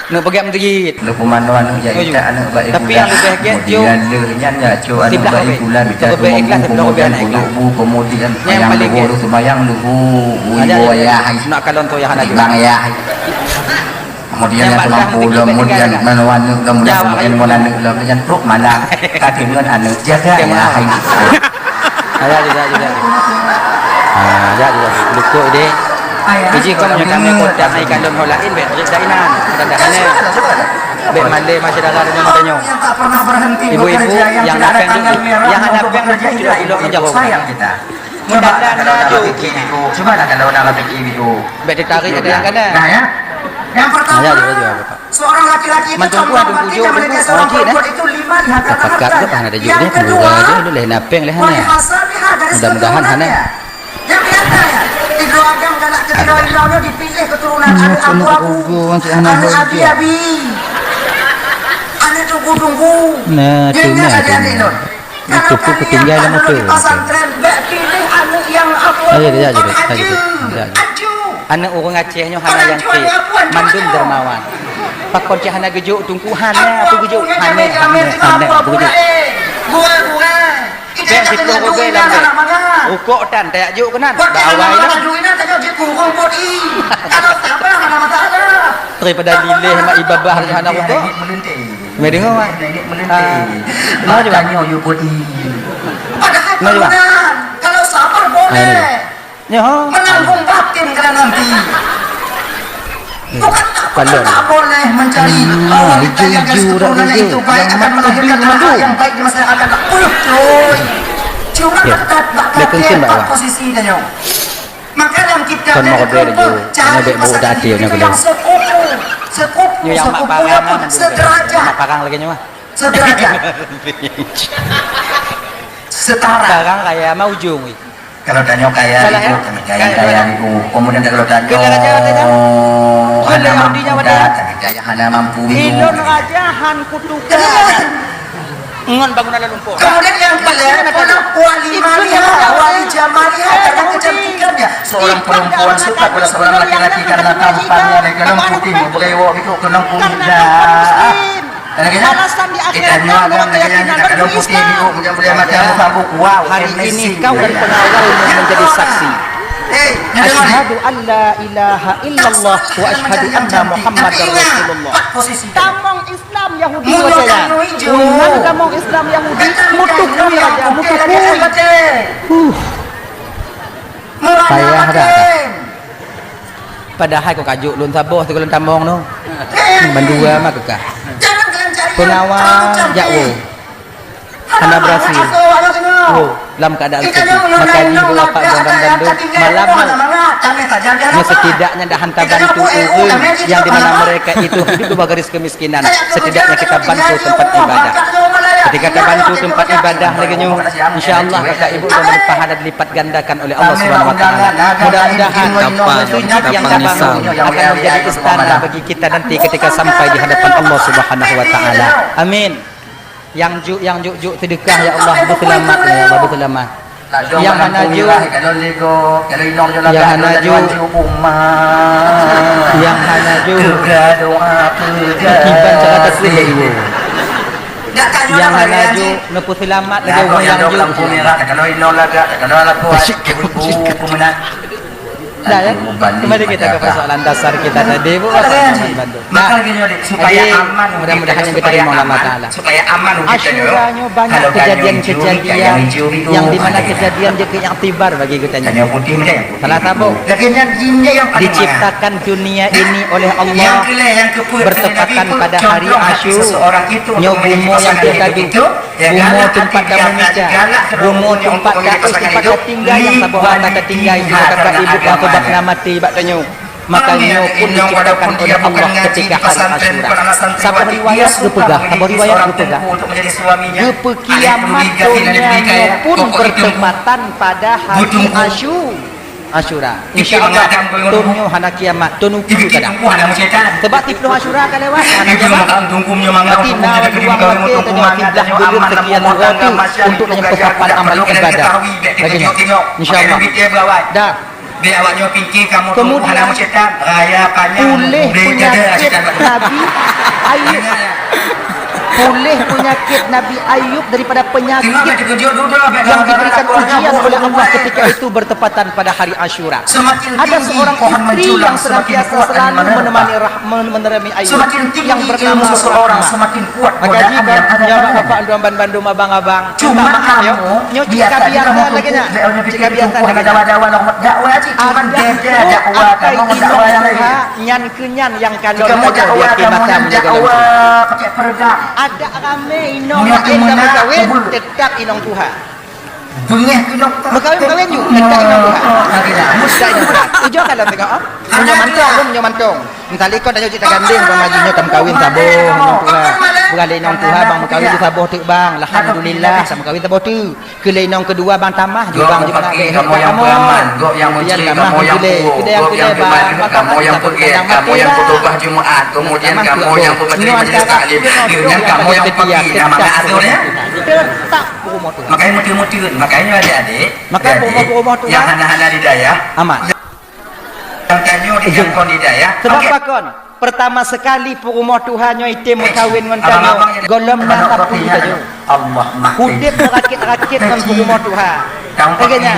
Neuk peugét meuseujid. Lôn peumanoe aneuk jak intat aneuk bak ibu. Tapi nyang leubèh gèt jok. Kemudian lheuh nyan jak cok aneuk bak ibu lah, bijak teumonggu, kemudian kuduk bu, kemudian seumayang leuhô, seumayang leuhô, ibu ayah hai. Nak kalon tu yang hana jok. Bang ayah hai. Kemudian nyang teumampu lom, kemudian manoe aneuk lom, kemudian ngon aneuk lom, nyan trok malam. Ka deungon aneuk jaga ayah hai. Ayah juga, juga. Ah, ya, juga. Lukuk deh. Iji kau meunyoe tamé kota mai kandon ho laén bèk trép dak inan. Dan dah hana. Bèk malèe masyarakat nyoe mata nyoe. Ibu-ibu yang lapang tu, yang hana lapang tu, tidak ilok jauh. Sayang kita. Mudah kalau nak berpikir itu. Cuba lah kalau nak berpikir itu. Bèk ditarik ada yang kena. Nah, ya. Yang pertama, seorang laki-laki itu condong batinnya melihat seorang perempuan itu lima dikatakan. Pakat tu hana ada jok ni, pura je, lu leh napeng leh hana. Mudah-mudahan hana. Yang biasa ya, di Geluagang galak ke Geluagang dipilih keturunan anak abu-abu, anak abi-abi, anak tunggu-tunggu. Nah, tu nah, tu nah. Itu pun ketinggalan motor. Kalau kalian kalau di pesantren, bèk pilih aneuk nyang apa. Ayo, dia jadi, dia jadi. Aju. Aneuk ureueng Aceh nyoe hana nyang trép. Mandum dermawan. Pakon cit hana geujok Teungku, hana apa geujok? Hana, hana, hana apa geujok? Gura-gura. Bèk siploh ribèe lam bèk. Rukok tan, tajak jok keunan. Bak awai lah. Daripada lileh mak ibabah hana rukok. Mari dengar, Mak. Ah. Mari, Mak. Padahal kalau sabar boleh. Nyoe. Menanggung batin kalian nanti. Bukan tak boleh mencari orang yang garis keturunan itu baik akan melahirkan anak yang baik di masa yang akan datang. Cuy. Cuma tetap bak kaki posisi dia nyoe. Maka dalam kitab dari kelompok cari pasangan itu yang sekupu, sekupu, sekupu, sederajat. Mak parang lagèe nyoe mah. Sederajat. Setara. Parang kaya mah ujong weh. Kalau tanyoe kaya, kaya, kaya, kaya. Kemudian kalau tanyoe hana mampu, kaya hana mampu. Ilôn raja han kutuka. Ngon bangunan lalong po. Kemudian yang kedua, wali maliha, wali jamaliha, karena kecantikannya. Seorang perempuan suka pada seorang laki-laki karena tampannya, dia kalau putih, berewok itu, kena kulit dah. Alasan di akhirat kamu keyakinan baru Islam. Hari ini kau dan pengawalmu menjadi saksi. Asyhadu an la ilaha illallah wa asyhadu anna Muhammadar Rasulullah. Tamong Islam Yahudi wacaya. Unan tamong Islam Yahudi mutuh kami raja, mutuh kami. Huh. Payah dah. Padahai kau kajok lôn saboh sigohlom tamong tu. Mandua mah keukah. Pengawa jak woe. Hana berhasil. Woe lam keadaan sedih. Maka jibu apa dan dan tu malam tu. Nyoe setidaknya dah hantar bantu ureueng yang di mana mereka itu hidup di bawah garis kemiskinan. Setidaknya kita bantu tempat ibadah. Ketika kita bantu tempat ibadah lagi nyoe, insya Allah kakak ibu akan pahala dilipat gandakan oleh Allah Subhanahu wa taala. Mudah-mudahan masjid yang kita bangun akan menjadi istana bagi kita nanti ketika sampai di hadapan Allah Subhanahu wa taala. Amin. Yang juk, yang juk-juk sedekah, ya Allah, beuselamat, ya Allah, beuselamat. Yang hana juk, yang hana juk, yang hana juk, kiban cara takut dari ibu. Yang hana juk, neupeuseulamat lagèe ureueng nyang juk. Dah, ya? Kembali kita ke persoalan dasar kita tadi, Bu. Apa yang dibantu? Maka lagi nyoe, supaya aman, mudah-mudahan yang kita terima Allah Taala. Supaya aman, Asyura nyoe banyak kejadian-kejadian yang di mana kejadian jadi iktibar bagi kita nyoe. Salah satu, diciptakan dunia ini oleh Allah bertepatan pada hari Asyura. Nyoe bumoe nyang teuh laju. Bumoe teumpat kamoe mita, bumoe teumpat ka, teumpat ka tinggai nyang saboh mata ka tinggai, nyoe ka ibu nyang teuh bak na maté bak tanyoe. Maka nyoe pun diciptakan oleh Allah ketika hari Asyura. Saboh riwayat geupeugah, saboh riwayat geupeugah, geupeukiamat donya nyoe pun bertepatan pada hari Asyu-, Asyura. Insya Allah, thôn nyoe hana kiamat, thôn ukeue ka. Sebab siplôh Asyura ka lewat, hana kiamat. Berarti na dua maté tanyoe kiblah buleuen sekian uroe tu untuk tanyoe peusapat amal ibadah. Lagèe nyoe. Insya Allah. Dah. Bèk awak nyoe pike kamoe tuboh hana meusyaitan, raya panyang puléh peunyakét Nabi Ayub. Puléh peunyakét Nabi Ayub daripada penyakit yang diberikan ujian oleh Allah ketika itu bertepatan pada hari Asyura. Ada seorang istri yang senantiasa selalu menemani rah-, men-, menemani Ayub yang bernama Rahmah. Maka jika nyoe bapak-bapak, tuan bandum, abang-abang, minta maaf, nyoe cit ka biasa lagèe nyan. Cit ka biasa lagèe nyan. Ada akai inong tuha, nyan keuh nyan nyang ka lôn tajak di akhé masa meunyoe gohlom. Ada ramé inong laén ka meukawen, teutap inong tuha. Meukawen-kawen ju, teutap inong tuha. Teutap inong tuha. Ujoe ka lôn tengok, oh. Meunyoe mantong, meunyoe mantong. Misalnya kon tanyoe cit tagandéng, bang haji nyoe ka meukawen saboh inong tuha. Bukan lé inong tuha, bang meukawen saboh teuk, bang. Alhamdulillah, ka meukawen saboh teuk. Keu lé inong keudua bang tamah ju bang, ju bang. Kamoe nyang beramal, gob nyang meucre, kamoe nyang puwoe, gob nyang geumat, kamoe nyang peugèt, kamoe nyang khutubah Jumat, kemudian kamoe nyang peubaca majelis taklim, nyan kamoe nyang peuki, nama atur nyan. Tetap peurumoh Tuhan. Makanya muncul-muncul, makanya adik-adik, makanya peurumoh-peurumoh Tuhan yang hana-hana di dayah, aman. Nyang tanyoe di nyang kon di dayah. Sebab apa kon? Pertama sekali peurumoh tuha nyoe item meukawen ngon tanyoe, gohlom na sapeue tanyoe. Udép rakét-rakét ngon peurumoh tuha. Lagèe nyan.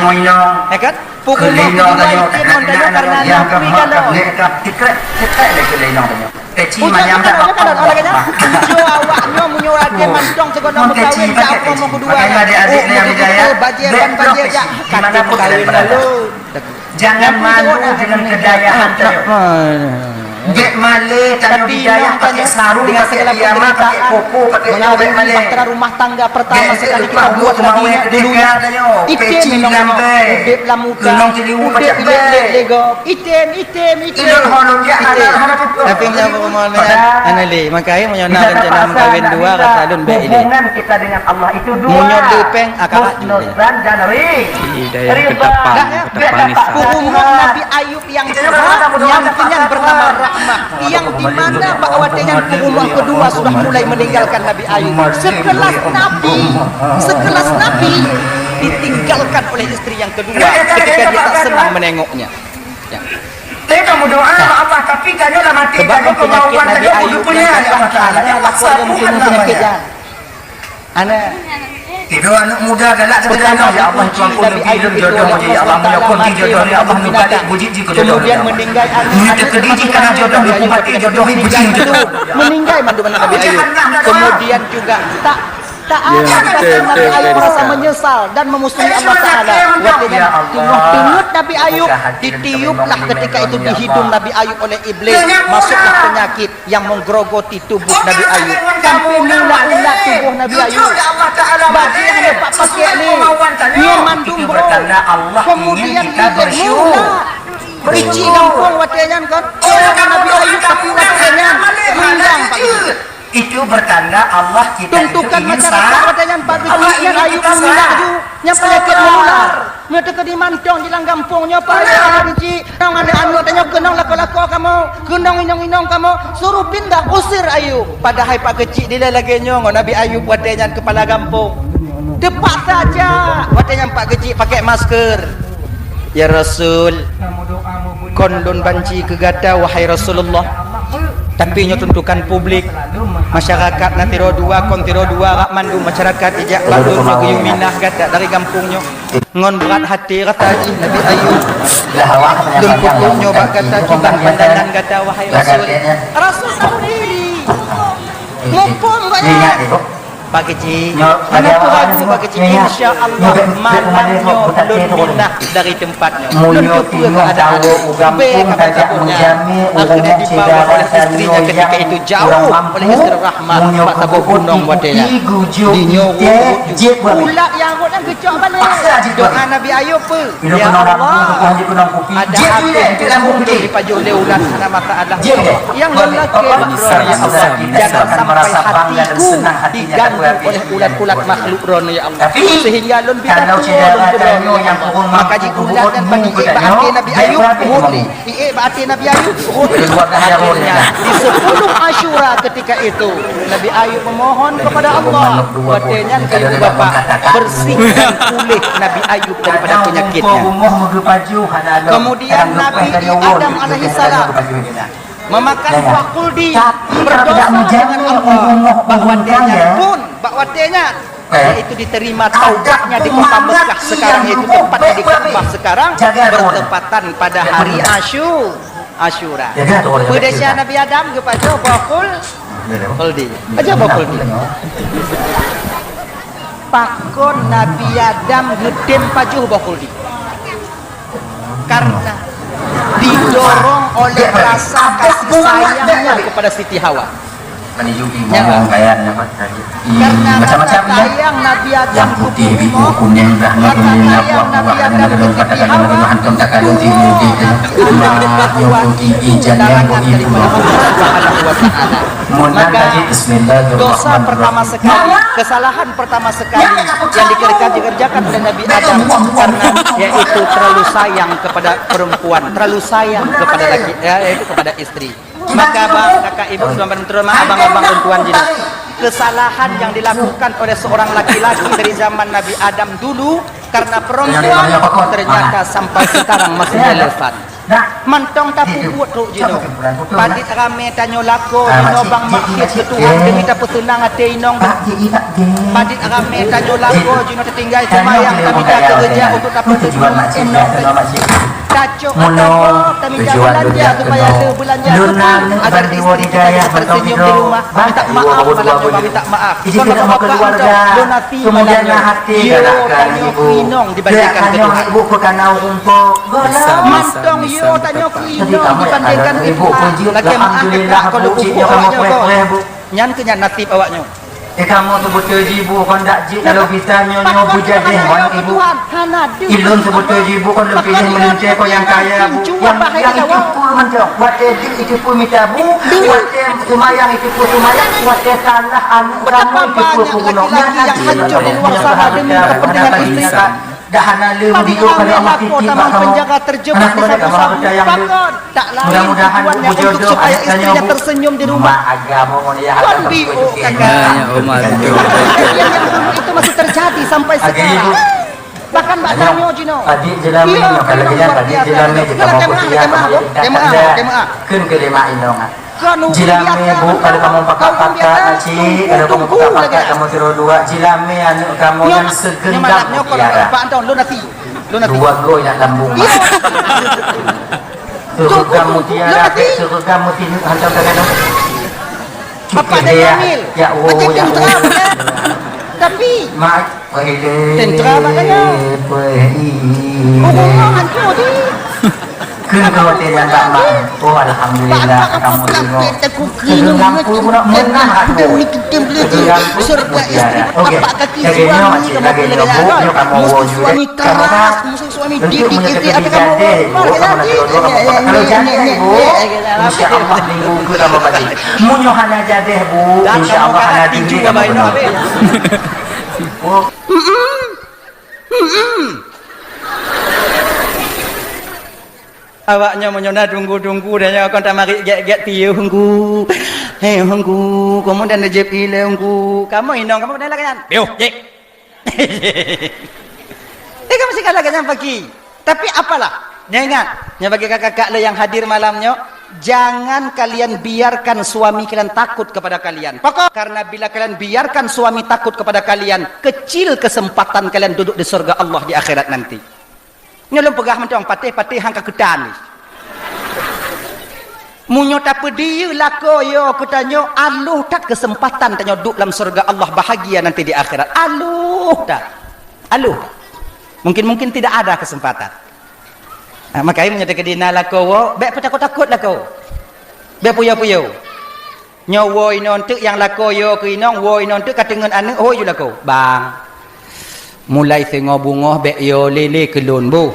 Ya kan? Peurumoh tuha item ngon tanyoe karena na peue gohlom. Ujoe awak nyoe meunyoe até mantong sigohlom meukawen, jak uroe meukeudua. Oh, bajèe ban bajèe jak. Ka item meukawen lalu. Jangan malu dengan kedayahan tanyoe. Bèk malèe tanyoe di dayah, pakai sarung, pakai piyama, pakai koko, pakai nyoe, bèk malèe. Bahtera rumah tangga pertama sekali kita buat lagi dulu ya. Item memang udép lam muka, udép lé-, lé-, lego. Item, item, item. Tapi meunyoe peurumoh lé, ana lé, makanya meunyoe na rencana meukawen dua, rasa lôn bèk ilèe. Hubungan kita dengan Allah itu dua. Meunyoe lé péng, akak husnuzan dan ri-, ridha. Peurumoh Nabi Ayub nyang keudua, nyang keunan bernama Rahmah, nyang di mana bak watèe nyan peurumoh keudua sudah mulai meninggalkan Nabi Ayub. Sekelas Nabi, sekelas Nabi ditinggalkan oleh istri yang kedua ketika dia tak senang menengoknya. Ya. Saya tak berdoa sama Allah, tapi tanyoe lah mati, sebab tanyoe penyakit kemauan Nabi tanyoe Ayub yang Allah Taala. Hanya lakukan bunuh penyakit jan. Ana. Tidur anak muda galak. Pertama, ya Allah, diuji Nabi Ayub itu oleh Allah Taala, mati oleh binatang. Kemudian meninggal anak, anak termasuk jodoh, jodoh, meninggal mandum anak Nabi Ayub. Kemudian juga tak, tak ada kata Nabi Ayub merasa menyesal dan memusuhi Allah Taala. Watèe nyan teungoh teungeut Nabi Ayub, ditiuplah ketika itu di hidung Nabi Ayub oleh iblis, masuklah penyakit yang menggerogoti tubuh Nabi Ayub. Sampai meuulat-ulat tubuh Nabi Ayub. Bajèe hana pat pakèk lé. Nyoe mandum bro. Kemudian lilek meuulat. Icik gampông watèe nyan kan. Nabi Ayub tapi watèe nyan rindang Pak Guru. Itu bertanda Allah kita itu ingin sa-, tuntukan masyarakat watèe nyan Pak Guru, Allah ingin kita sa-, nyan Ayub meuulat ju. Nyan penyakit menular. Meunyoe teukeudi mantong di lam gampông nyoe, payah lom cit. Nong aneuk-aneuk tanyoe keunong lakoe-lakoe kamoe, keunong inong-inong kamoe, suruh pindah, usir Ayub. Padahai Pak Geuchik dilèe lagèe nyoe ngon Nabi Ayub watèe nyan keupala gampông. Teupaksa jak. Watèe nyan Pak Geuchik pakèk masker. Ya Rasul, kon lôn banci keu gata, wahai Rasulullah. Tapi nyoe tuntukan publik. Masyarakat na sidroe dua, kon sidroe dua, bak mandum masyarakat ijak bak lôn nyoe geuyue minah gata dari gampông nyoe. Ngon brat até rasa jih Nabi Ayub. Lôn peutuh nyoe bak gata kiban pandangan gata, wahai Rasul. Rasul sendiri. Muphom gobnyan. Pak Keuchik, hana peue ragu Pak Keuchik, insya Allah malam nyoe lôn pindah dari tempat nyoe. Lôn teupeue keuadaan. Bèk ka peugah nyan. Akhirnya dibawa oleh istrinya ketika itu jauh oleh istri Rahmah bak saboh gunong watèe nyan. Di nyoe rot ju. Ulat nyang rot nyan geucok balek. Doa Nabi Ayub peue? Ya Allah, ada hati di pajoh lé ulat hana masalah. Nyang lôn lakèe bak droeneuh, ya Allah, jangan sampai hatiku diganggu oleh ulat-ulat makhluk droeneuh, ya Allah. Sehingga lôn bidah tuwoe lôn keu droeneuh, ya Allah. Maka jih ulat nyan bak iék bak até Nabi Ayub, rot lé. Iék bak até Nabi Ayub, rot lé. Akhirnya, di sepuluh Asyura ketika itu, Nabi Ayub memohon kepada Allah. Watèe nyan keu ibu bapa, bersihkan kulit Nabi Ayub daripada penyakitnya. Kemudian Nabi Adam alaihissalam memakan buah khuldi, berdosa dengan Allah. Bak watèe nyan pun, bak watèe nyan, yaitu diterima taubatnya di kota Mekah sekarang, yaitu tempatnya di Ka'bah sekarang, bertepatan pada hari Asyu-, Asyura. Peue desya Nabi Adam geupajoh buah khul-, khuldi. Pajoh buah khuldi. Pakon Nabi Adam geutem pajoh buah khuldi? Karena didorong oleh rasa kasih sayangnya kepada Siti Hawa. Nyan. Karena rasa sayang Nabi Adam keu Ummu, rasa sayang Nabi Adam keu Siti Hawa, maka dosa pertama sekali, kesalahan pertama sekali yang dikerjakan, dikerjakan oleh Nabi Adam karena yaitu terlalu sayang kepada perempuan, terlalu sayang kepada laki, eh, kepada istri. Maka bang, kakak, ibu, teman-teman, terutama abang-abang dan tuan jinoe, kesalahan yang dilakukan oleh seorang laki-laki dari zaman Nabi Adam dulu karena perempuan ternyata sampai sekarang masih relevan. Mantong tapeubuet trok jinoe. Padit ramé tanyoe lakoe jinoe bang maksiet keu Tuhan demi tapeuseunang até inong. Padit ramé tanyoe lakoe jinoe tatinggai seumayang, tamita keureuja untuk tapeuseunang inong. Tacok atra droe, tamita beulanja supaya le beulanja keu Tuhan, agar istri kita bisa tersenyum di rumah. Minta maaf, malam nyoe bang, minta maaf. Kon bapak-bapak, lôn até malam nyoe. Yo tanyoe keu inong dibandingkan keu Tuhan. Mantong yo tanyoe keu inong dibandingkan keu Tuhan. Lagèe meu'ah teuka kon lôn pupuk awak nyoe, Bu. Nyan keuh nyan nasib awak nyoe. Eh, kamoe seubeutôi jih, Bu, kon dak jeuet kalau bisa nyoe, nyoe beujadeh ngon ibu. Ilôn seubeutôi jih, Bu, kon lôn piléh meulintèe kon nyang kaya, Bu. Nyang, nyang itu pun mantong. Watèe jeuet itu pun mita, Bu. Watèe seumayang itu pun seumayang. Watèe salah aneuk kamoe itu pun guna. Nyang hancur di luar sana demi kepentingan istri. Dah hana lé meudiyo keu Allah, titik bak kamoe. Hana surat kamoe beutayang lé. Mudah-mudahan beujodoh aneuk tanyoe, Bu. Mak agam mon ya. Itu masih terjadi sampai sekarang. Bahkan bak tanyoe jinoe. Adik jeulami, kalau kita adik jeulami, kita mau kuliah, kamoe tak ada. Kheun keu lé mak inong. Jilamé, Bu, kalau kamoe pakat-pakat, makcik, kalau kamoe pakat-pakat, kamoe sidroe dua, jilamé aneuk kamoe nyang seugeundam mutiara. Dua gôi nak lambung. Seugeundam mutiara, seugeundam mutiara, hantam ka keunoe. Bapak dah hamil. Ya Allah, ya Allah. Tapi mak Tentera bak tanyoe. Hubungan hancur jih. Keu khawatir dan tak mak. Oh, alhamdulillah, kamoe tengok. Teungku keunoe. Teungku keunoe. Surga istri. Okey. Lagèe nyoe, makcik, lagèe nyoe, Bu, nyoe kamoe woe ju. Suami keras, musuh suami didik istri, ada kamoe woe. Kalau jadi, Bu, insya Allah minggu ke tambah balik. Meunyoe hana jadeh, Bu, insya Allah hana tinju. Awak nyoe meunyoe na tunggu-tunggu dan nyoe kon tamarit gèt-gèt piôh hunggu. Hei hunggu, kemudian jeuet ilée hunggu. Kamoe inong, kamoe pernah lagèe nyan? Piôh, jek. Eh, kamoe sikalah lagèe nyan pagi. Tapi apalah, nyoe ingat, nyoe bagi kakak-kakak le nyang hadir malam nyoe, jangan kalian biarkan suami kalian takut kepada kalian. Pokok, karena bila kalian biarkan suami takut kepada kalian, kecil kesempatan kalian duduk di surga Allah di akhirat nanti. Nyoe lôn peugah mantong, patéh-patéh han ka keutan. Meunyoe tapeudiyeu lakoe yo keu tanyoe, aloh that keuseumpatan tanyoe duek lam syeuruga Allah bahagia nanti di akhirat. Aloh that. Aloh that. Mungkin-mungkin tidak ada kesempatan. Ha, makajih meunyoe teukeudi na lakoe wo, bék peutakot-takot lakoe. Bék puyo-puyo. Nyoe wo inong teuk nyang lakoe yo keu inong, wo inong teuk ka teungeut aneuk, hôi ju lakoe. Bang. Mulai singoh beungoh bék yo lé-lé keu lôn boh.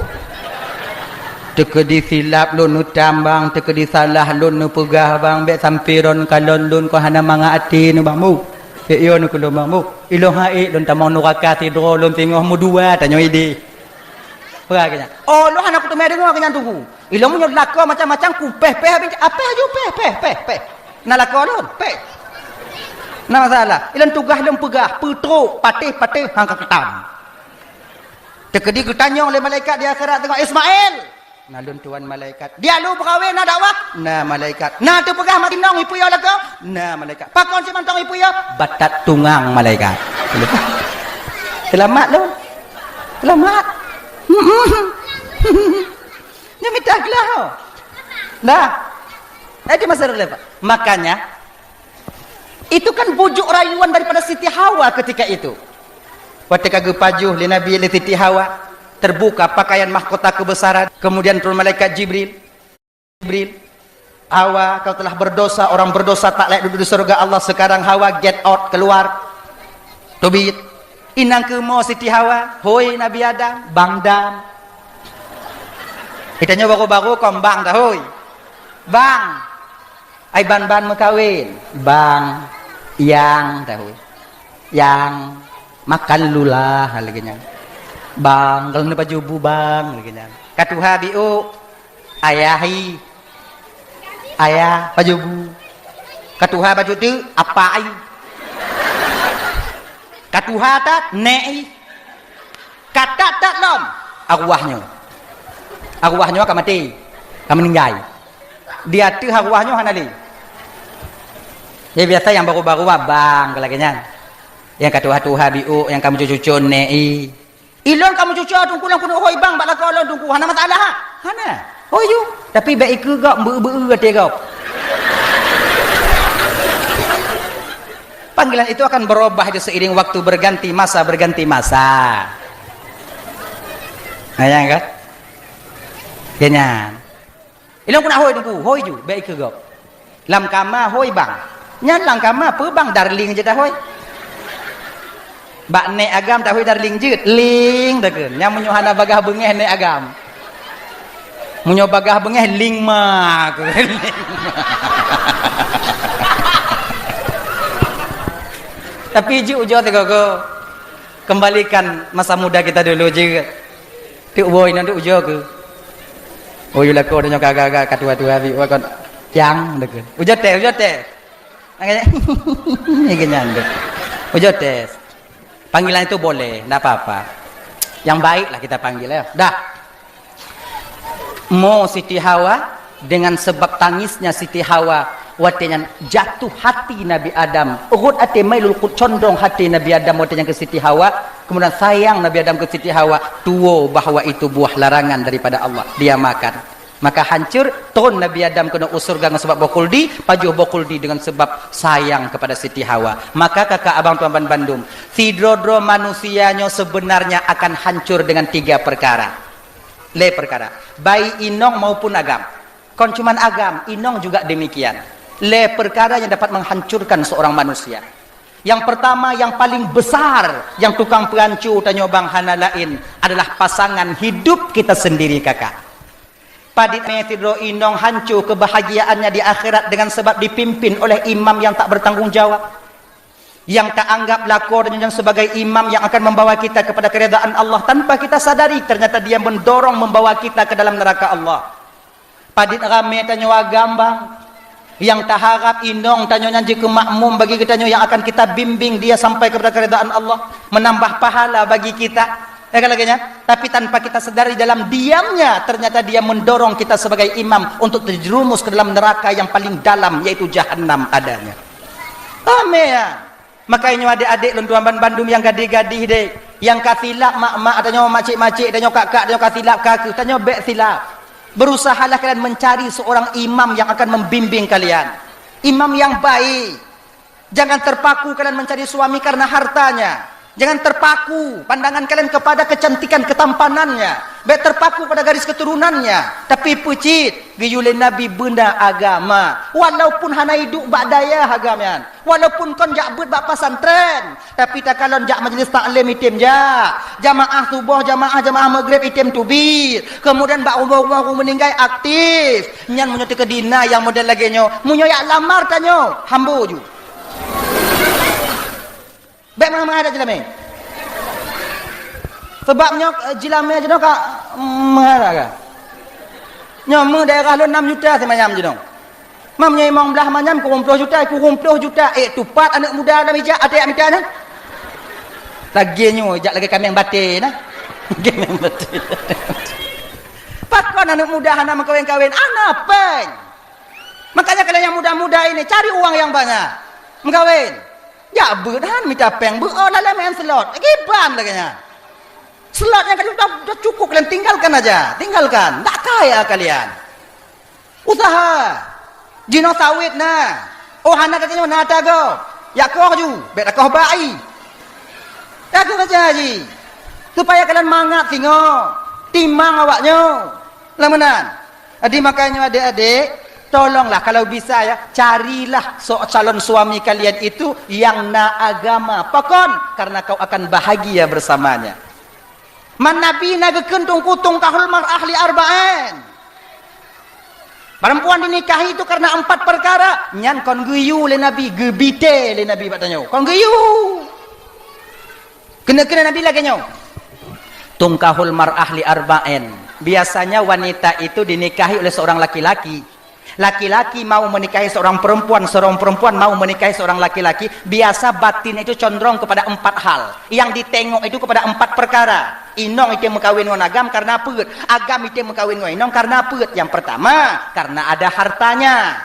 Teukeudi silap lôn neutam bang, teukeudi salah lôn neupeugah bang, bék sampoe droen kalon lôn kon hana mangat até nyoe bang boh. Bék yo nyoe keu lôn bang boh. Ilôn han ék lôn tamong nuraka sidroe lôn singoh meudua tanyoe idéh. Peugah keu nyan. Oh, lôn hana kuteumé deungoe keu nyan teungku. Ilôn meunyoe lakoe macam-macam ku péh-péh habéh, apéh aju péh, péh, péh, péh. Na lakoe lôn, péh. Na masalah. Ilôn tugaih lôn peugah, peutrok, patéh-patéh, han ka keutam. Teukeudi geutanyong lé malaikat di akhirat teungoh, "Ismail!" "Na lôn tuan malaikat." "Dia lu beukawén na dakwah?" "Na malaikat." "Na teupeugah mat inong ipuyo lakoe?" "Na malaikat." "Pakon si mantong ipuyo?" "Batat tungang malaikat." Seulamat lôn. Seulamat. Nyoe mita glah. Dah. Eh, di masa relevan. Makanya, itu kan bujuk rayuan daripada Siti Hawa ketika itu. Watée ka geupajoh lé Nabi lé Siti Hawa, terbuka pakaian mahkota kebesaran, kemudian turun malaikat Jibril. Jibril, "Hawa, kau telah berdosa, orang berdosa tak layak duduk di surga Allah, sekarang Hawa get out, keluar." Teubiet. "Inong keumo Siti Hawa?" "Hôi Nabi Adam." "Bang Dam." Geutanyoe baru-baru kon bang dah, hôi. "Bang." "Ai ban-ban meukawen." "Bang." "Yang," dah, hôi. "Yang." "Makan lula," lagée nyan. "Bang, kalau na baju bu bang," lagée nyan. "Ka tuha biôk." "Ayah i." "Ayah, baju bu." "Ka tuha baju teuk." "Apa i." "Ka tuha that." "Nek i." "Ka that-that lom." "Arwah nyoe." "Arwah nyoe ka maté, ka meuninggai. Di ateueh arwah nyoe hana lé." Ya biasa nyang baru-baru abang lagée nyan. Nyang ka tuha-tuha biôk, nyang ka meucucô-cucô nek i. Ilôn ka meucucô teungku lôn keuneuk hôi bang bak lakoe lôn teungku, hana masalah ha? Hana. Hôi ju. Tapi bék ikeue gob, beu-beu até gob. Panggilan itu akan berubah itu seiring waktu berganti masa, berganti masa. Nah, nyang kan? Geuh nyan. Ilôn keuneuk hôi teungku, hôi ju, bék ikeue gob. Lam kama hôi bang. Nyan lam kama peue bang, darling jeuet hôi. Bak nek agam tahôi darling jeuet, ling takheun. Nyan meunyoe hana bagaih beungéh nek agam. Meunyoe bagaih beungéh ling ma kheun. Tapi jeuet ujoe sigoe-goe. Kembalikan masa muda kita dulu jeuet. Teuk boi nyan teuk ujoe keu. Oh, yue lakoe tanyoe ka agak-agak ka tuha-tuha bi, wah kon tiang deukeu. Ujoe tes, ujoe tes. Makanya, ni kenyan tu. Ujoe tes. Panggilan itu boleh, ndak apa-apa. Yang baiklah kita panggil ya. Dah. Mo Siti Hawa, dengan sebab tangisnya Siti Hawa, watée nyan jatuh hati Nabi Adam. Rhot até mailul qut condong hati Nabi Adam watée nyan keu Siti Hawa. Kemudian sayang Nabi Adam keu Siti Hawa, tuwo bahwa itu buah larangan daripada Allah. Dia makan. Maka hancur, tron Nabi Adam keunoe u syeuruga ngon sabab boh khuldi, pajoh boh khuldi dengan sebab sayang kepada Siti Hawa. Maka kakak abang tuan ban bandum, sidroe-droe manusia nyoe sebenarnya akan hancur dengan tiga perkara. Lé perkara. Baik inong maupun agam. Kon cuman agam, inong juga demikian. Lé perkara yang dapat menghancurkan seorang manusia. Yang pertama, yang paling besar, yang tukang peuhanco tanyoe bang hana laén adalah pasangan hidup kita sendiri, kakak. Padit mé sidroe inong hanco kebahagiaannya di akhirat dengan sebab dipimpin oleh imam yang tak bertanggung jawab. Yang tak anggap lakoe dan sebagai imam yang akan membawa kita kepada keridaan Allah tanpa kita sadari, ternyata dia mendorong membawa kita ke dalam neraka Allah. Padit ramé tanyoe agam bang. Yang taharap inong tanyoe nyan jeuet keu makmum bagi geutanyoe yang akan kita bimbing dia sampai kepada keridaan Allah, menambah pahala bagi kita. Ya kan lagée nyan? Tapi tanpa kita sadari dalam diamnya, ternyata dia mendorong kita sebagai imam untuk terjerumus ke dalam neraka yang paling dalam, yaitu jahanam adanya. Ramé ya. Maka nyoe adék-adék lôn tuan ban bandum nyang gadih-gadih deh, nyang ka silap mak-mak tanyoe, macik-macik tanyoe, kak-kak tanyoe ka silap ka keuh, tanyoe bék silap. Berusahalah kalian mencari seorang imam yang akan membimbing kalian. Imam yang baik. Jangan terpaku kalian mencari suami karena hartanya. Jangan terpaku pandangan kalian kepada kecantikan ketampanannya. Baik terpaku pada garis keturunannya. Tapi peucit, geuyue lé Nabi beuna agama. Walaupun hana iduek bak dayah agama nyan. Walaupun kon jak beuet bak pesantren, tapi takalon jak majlis taklim item jak. Jamaah suboh, jamaah, jamaah maghrib item teubiet. Kemudian bak rumoh-rumoh ureueng meuninggai aktif. Nyan meunyoe teukeudi na nyang model lagèe nyoe, meunyoe jak lamar tanyoe, hambo ju. Bèk mangat-mangat jak jilamé. Sabab nyoe, eh, jilamé jinoe ka, mm, mangat ka. Nyoe meu daerah lôn nam juta simanyam jinoe. Meunyoe limong blah manyam, kureueng ploh juta, kureueng ploh juta. Eh, tupat aneuk muda lam ijak, até jak mita nyan. Lagèe nyoe, jak lagèe kaméng batèe na. Kaméng batèe. Pakon aneuk muda hana meukawen-kawen? Hana péng. Makanya kalian yang muda-muda ini, cari uang yang banyak. Meukawen. Jak beuet han mita péng, beuet, oh, lalai main slot. Kiban lagèe nyan. Slot nyang ka sudah, sudah cukup kalian tinggalkan aja. Tinggalkan. Tak kaya kalian. Usaha. Jinoe sawét na. Oh, hana tatanyoe, na tagoe. Jak koh ju, bèk takoh bak ie. Tagoe saja ji. Supaya kalian mangat singoh. Timang awak nyoe. Lam meunan. Jadi, makanya adik-adik, tolonglah kalau bisa ya, carilah so-, calon suami kalian itu yang na agama. Pakon? Karena kau akan bahagia bersamanya. Man Nabi na geukheun teungku, "Tunkahul mar'ah li arba'in." Perempuan dinikahi itu karena empat perkara. Nyan kon geuyue lé Nabi, geubite lé Nabi bak tanyoe. Kon geuyue. Keuneuk-keuneuk Nabi lagèe nyoe. "Tunkahul mar'ah li arba'in." Biasanya wanita itu dinikahi oleh seorang laki-laki. Laki-laki mau menikahi seorang perempuan, seorang perempuan mau menikahi seorang laki-laki, biasa batin itu condong kepada empat hal. Yang ditengok itu kepada empat perkara. Inong item meukawen ngon agam karena peuet. Agam item meukawen ngon inong karena peuet. Yang pertama, karena ada hartanya.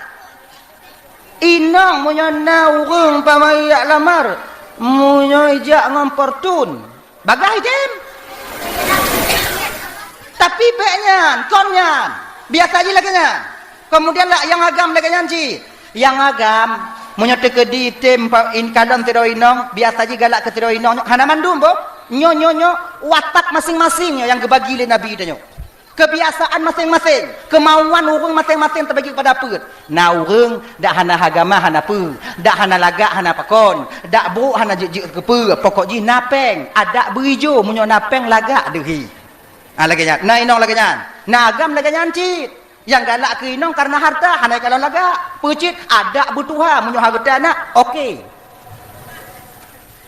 Inong meunyoe na ureueng pamai jak lamar, meunyoe ijak ngon Fortune, bagah item. Tapi bèk nyan, kon nyan. Biasa jih lagèe nyan. Kemudian lah nyang agam lagèe nyan cit. Nyang agam, meunyoe teukeudi item pa-, in-, kalon sidroe inong, biasa jih galak keu sidroe inong nyoe. Hana mandum boh. Nyoe, nyoe, nyoe, watak masing-masing nyoe nyang geubagi lé Nabi tanyoe. Kebiasaan masing-masing, kemauan ureueng masing-masing teubagi kepada peuet. Na ureueng dak hana agama hana peue, dak hana lagak hana pakon, dak brok hana jeuet-jeuet keu peue, pokok jih na péng, adak beuijo meunyoe na péng lagak deuh hi. Ha, lagèe nyan. Na inong lagèe nyan. Na agam lagèe nyan cit. Nyang galak keu inong karena harta, hana kalon lagak. Peucit, adak beutuha meunyoe harta na, oke.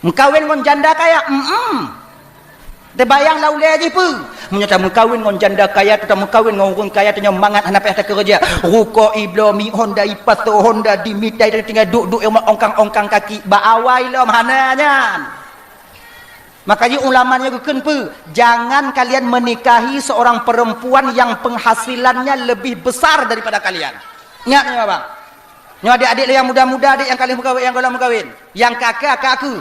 Meukawen ngon janda kaya, mm-mm. Teubayang lam ulèe jih peue? Meunyoe tameukawen ngon janda kaya, tameukawen ngon ureueng kaya, tanyoe mangat hana payah takeureuja. Rukok ibloe, mi Honda, ipasoe Honda, dimita, tinggai duek-duek ongkang-ongkang kaki. Bak awai lom hana nyan. Makanya ulama nyoe geukheun peue? Jangan kalian menikahi seorang perempuan yang penghasilannya lebih besar daripada kalian. Ingat nyoe, Abang. Nyoe adik-adik lé nyang muda-muda, adik nyang ka lheueh meukawen, nyang gohlom meukawen. Nyang ka keu, ka keu.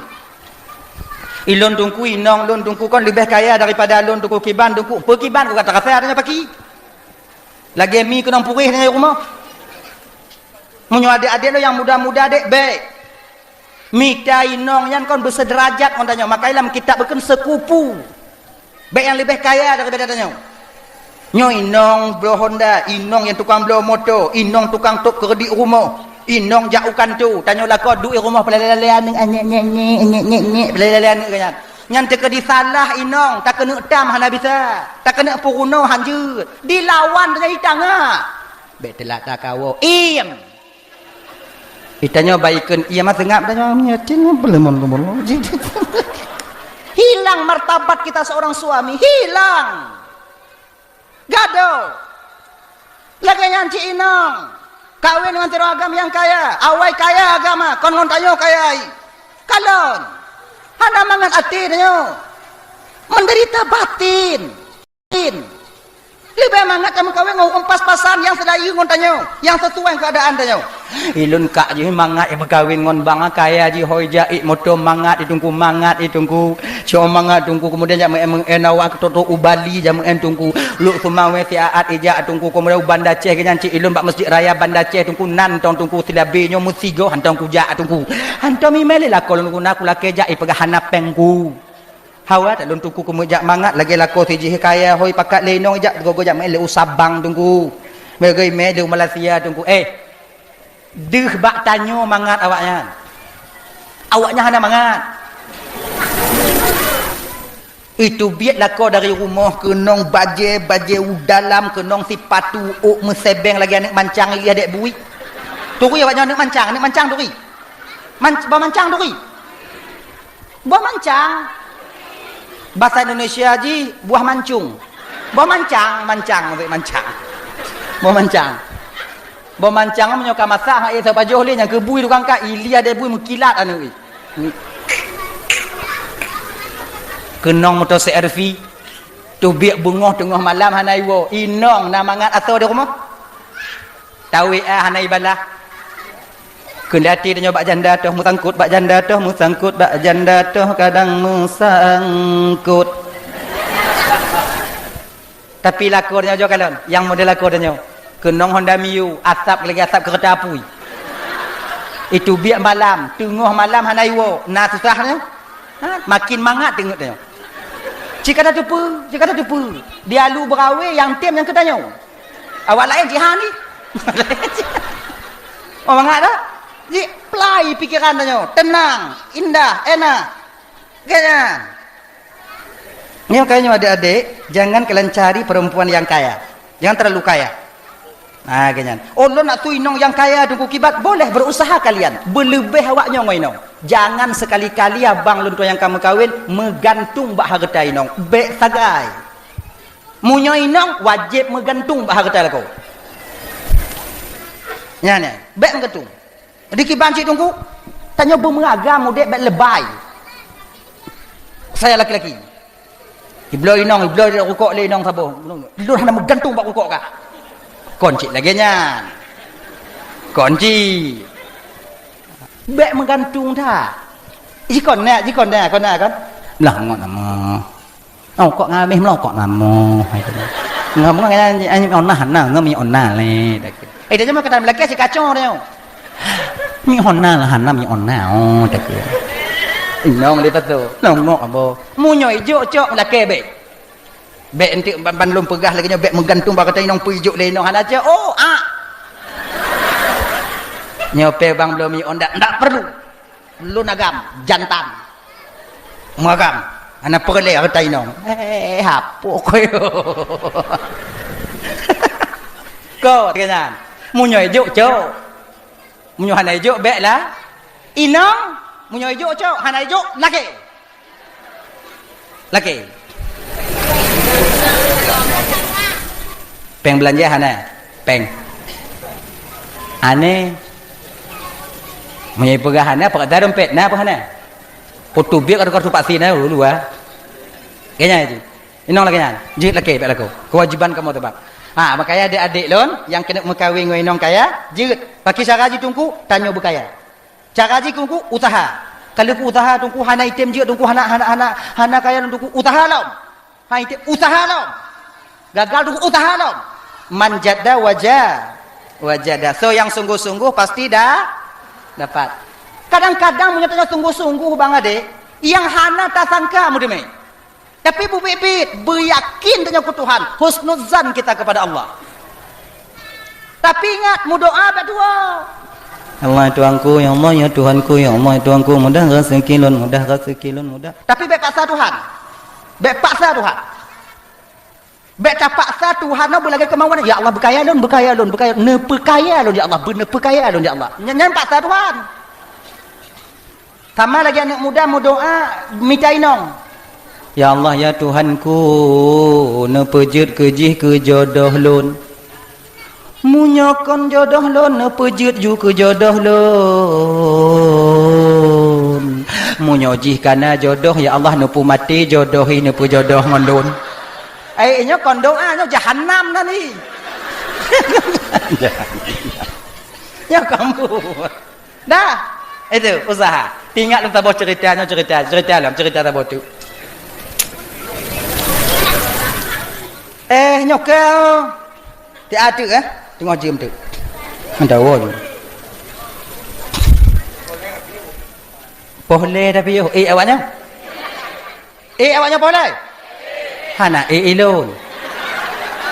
Ilôn teungku, inong lôn teungku kon leubeh kaya daripada lôn teungku kiban teungku. Peu kiban ku ka tarasa nyoe paki. Lagèe mi keunong puréh nyoe rumoh. Meunyoe adik-adik lôn nyang muda-muda dek, bèk. Mita inong nyan kon beuseuderajat ngon tanyoe. Makanya lam kitab geukheun sekupu. Bèk nyang leubeh kaya daripada tanyoe. Nyoe inong bloe Honda, inong nyang tukang bloe moto, inong tukang top keureudit rumoh, inong jak u kantô, tanyoe lakoe duek rumoh peulale-lale aneuk, nyek, nyek, nyek, peulale-lale aneuk nyan. Nyan teukeudi salah inong, takeuneuk tam hana bisa, takeuneuk peurunoe hanjeuet. Dilawan tanyoe di tangah. Bèk teulat takawoe. Iem. Itanyoe baikon, iya mah seungab tanyoe nyoe, cin, belemon, belemon. Hilang martabat kita seorang suami, hilang. Gadoh. Lagèe nyan cit inong. Kawen ngon sidroe agam nyang kaya, awai kaya agama, kon ngon tanyoe kaya. Kalon. Hana mangat até tanyoe. Menderita batin. Leubeh mangat tameukawen ngon ureueng pas-pasan nyang seulayeue ngon tanyoe, nyang sesuai keadaan tanyoe. Ilôn kak jih mangat meukawen ngon bang kaya jih, hôi jak, moto mangat di teungku, mangat di teungku. Cok mangat teungku, kemudian jak meu'en, meu'en awak keu trok-trok u Bali, jak meu'en teungku. Lhok Seumawé siat ijak Teungku, keumudian u Banda Aceh geuh nyan cit ilôn bak Meuseujid Raya Banda Aceh Teungku, nan tong Teungku silabe nyoe meusigoe hantom kujak Teungku. Hantom imé lé lakoe lôn guna kulakée jak ipeugah hana péng ku. Hawa that lôn Teungku keumeujak mangat lagée lakoe sijih kaya hôi pakat lé inong ijak gogo jak meu'én lé u Sabang Teungku. Meugeue imé lé u Malaysia Teungku. Eh, deuh bak tanyoe mangat awaknyan. Awaknyan hana mangat. Itu biet lakoe dari rumoh keunong bajée, bajée u dalam keunong sipatu ôk meusebeng lagée aneuëk mancang ilih adek bui. Turi awaknyan aneuëk mancang, aneuëk mancang turi. Man, bah mancang turi. Buah mancang. Bahasa Indonesia jih buah mancung. Buah mancang, mancang, maksud mancang. Buah mancang. Buah mancang meunyoe ka masak hak éh sapajoh lé nyang keubui tukang ka ilia debui meukilat anu. Keunong moto C R V. Tubiek beungoh teungoh malam hana iwoe. Inong na mangat asoe di rumoh. Tawé ah hana ibalah. Keundati tanyoe bak janda toh meusangkot bak janda toh meusangkot bak janda toh kadang meusangkot. Tapi lakoe tanyoe jo kalon, nyang model lakoe tanyoe. Keunong Honda Mio, asap lagi asap keureuta apui. Itu biek malam, teungoh malam hana iwoe, na susah nyoe. Ha? Makin mangat teungeut tanyoe. Cit ka tateupeue, cit ka tateupeue. Di alu beurawe nyang tem nyang keu tanyoe. Awak laén jihan ni. Oh, mangat dah? Ji plai pikeran tanyoe, tenang, indah, enak. Geuhnyan. Nyoe kayée nyoe adek-adek, jangan kalian cari perempuan yang kaya. Jangan terlalu kaya. Nah, geuhnyan. Oh, lôn nak tui inong nyang kaya Teungku kiban, boleh berusaha kalian. Beuleubeh awak nyoe ngon inong. Jangan sekali-kali abang lôn tuan nyang ka meukawen meugantung bak hareuta inong. Bék sagai. Meunyoe inong wajéb meugantung bak hareuta lakoe. Nyan, nyan, bék meugantung. Di kiban cit Teungku, tanyoe beumeuragam udeb bék lebai. Saya laki-laki. Ibloe inong, ibloe rukok lé inong saboh. Lôn hana meugantung bak rukok kah? Kon cit lagée nyan. Kon cit. Bék meugantung that. Jikon nyak, jikon nyak, kon nyak kan? Lah ngon nama. Oh, kok ngameh meulokok namo. Ngomong nyan, nyan, nyan, ona hana, ngon mi ona lé. Eh, dia cuma kata melakée si kacau dia. Mi ona lah hana mi ona, oh, tak kira. Inong dia tu. Longok abo. Munyo ijuk cok melakée bék. Bék entik ban, ban lôn peugah lagée nyoe bék meugantung bak kata inong peue ijuk lé inong hana cok. Oh, ah. Nyoe pe bang belum mi onda, ndak perlu. Lôn agam, jantan. Meuagam. Hana peureulée reuta inong. Eh, hapok koyo. Ko, keunan. Meunyoe ijok, cok. Meunyoe hana ijok, bék lah. Inong, meunyoe ijok, cok. Hana ijok, lakée. Lakée. Péng beulanja hana? Péng. Aneh. Meunyoe peugah hana, peugah dompet na apa hana? Foto biek atau kartu vaksin na dulu ah. Kayaknya itu. Inong lagée nyan. Jeuet lakée bék lakoe. Kewajiban kamoe teubak. Ha, makanya adik-adik lôn nyang keuneuk meukawen ngon inong kaya, jeuet. Pakri cara jih Teungku, tanyoe beukaya. Cara jih Teungku, usaha. Kalau ku usaha Teungku hana item jeuet Teungku hana hana hana hana kaya lom Teungku, usaha lom. Ha item usaha lom. Gagal Teungku usaha lom. Man jadda waja wajada. So yang sungguh-sungguh pasti dah dapat. Kadang-kadang meunyoe tanyoe sungguh-sungguh bang adek, yang hana tasangka meudeungoe. Tapi beubiet-biet, beuyakin tanyoe keu Tuhan, husnuzan kita kepada Allah. Tapi ingat, meudoa bak dua. Allah Tuhanku, ya Allah ya Tuhanku, ya Allah ya Tuhanku, mudah rezeki lôn, mudah rezeki lôn, mudah. Tapi bék paksa Tuhan. Bék paksa Tuhan. Bék tapaksa Tuhan na beulagée kemauan. Ya Allah, beukaya lôn, beukaya lôn, beukaya, neupeukaya lôn ya Allah, beuneupakaya lôn ya Allah. Nyan, nyan paksa Tuhan. Sama lagée aneuëk muda meudoa mita inong. Ya Allah, ya Tuhanku, neupeujeuet keu jih keu jodoh lôn. Meunyoe kon jodoh lôn, neupeujeuet ju keu jodoh lôn. Meunyoe jih kana jodoh, ya Allah, neupeumaté jodoh hi neupeujodoh ngon lôn. Eh, nyoe kon doa, nyoe jahanam nan hi. Nyoe kamu. Dah. Itu usaha. Ingat lôn saboh cerita nyoe cerita, cerita lom, cerita saboh tu. Eh, Nyoe keu. Ti ateueh, eh? Teungoh jeuem teuk. Meudawa jeuem. Poh lé tapi yoh. Eh, awaknyan? Eh, awaknyan poh lé? Hana, eh, ilôn.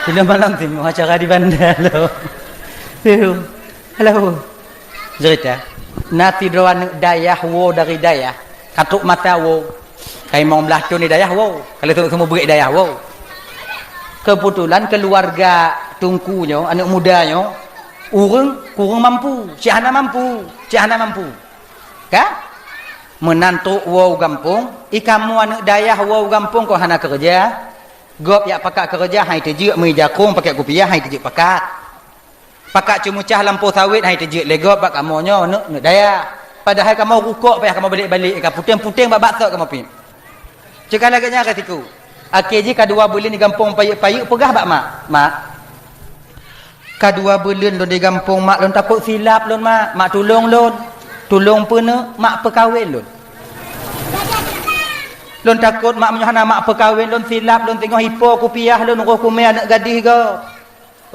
Ilôn malam teungoh acara di Banda lôn. Tuh. Halo. Cerita. Na sidroe aneuk dayah woe dari dayah. Ka trok masa woe. Ka limong blaih thon di dayah woe. Ka lheueh seumeubeuet dayah woe. Keubeutulan keuluwarga teungku nyoe, aneuk muda nyoe, ureueng kureueng mampu, cit hana mampu, cit hana mampu. Ka? Meunan trok woe u gampông, i kamoe aneuk dayah woe u gampông kon hana keureuja. Gob jak pakat keureuja, han teujeuet, meuija krueng pakèk kupiah, han teujeuet pakat. Pakat ceumeucah lampôh sawét, han teujeuet lé gob bak kamoe nyoe, neuk, neuk dayah. Padahai kamoe rukok payah kamoe balek-balek, ka puténg-puténg bak baksot kamoe piep. Cit ka lagèe nyan ka siku. Akhé jih ka dua buleuen di gampông payeuk-payeuk, peugah bak mak, "Mak, ka dua buleuen lôn di gampông, mak, lôn takot silap lôn, mak. Mak, tulông lôn. Tulông peuneuk, mak, peukawen lôn. Lôn takot, mak, meunyoe hana mak peukawen lôn, silap lôn, teungoh ipo kupiah lôn, roh kumé aneuk gadih goe."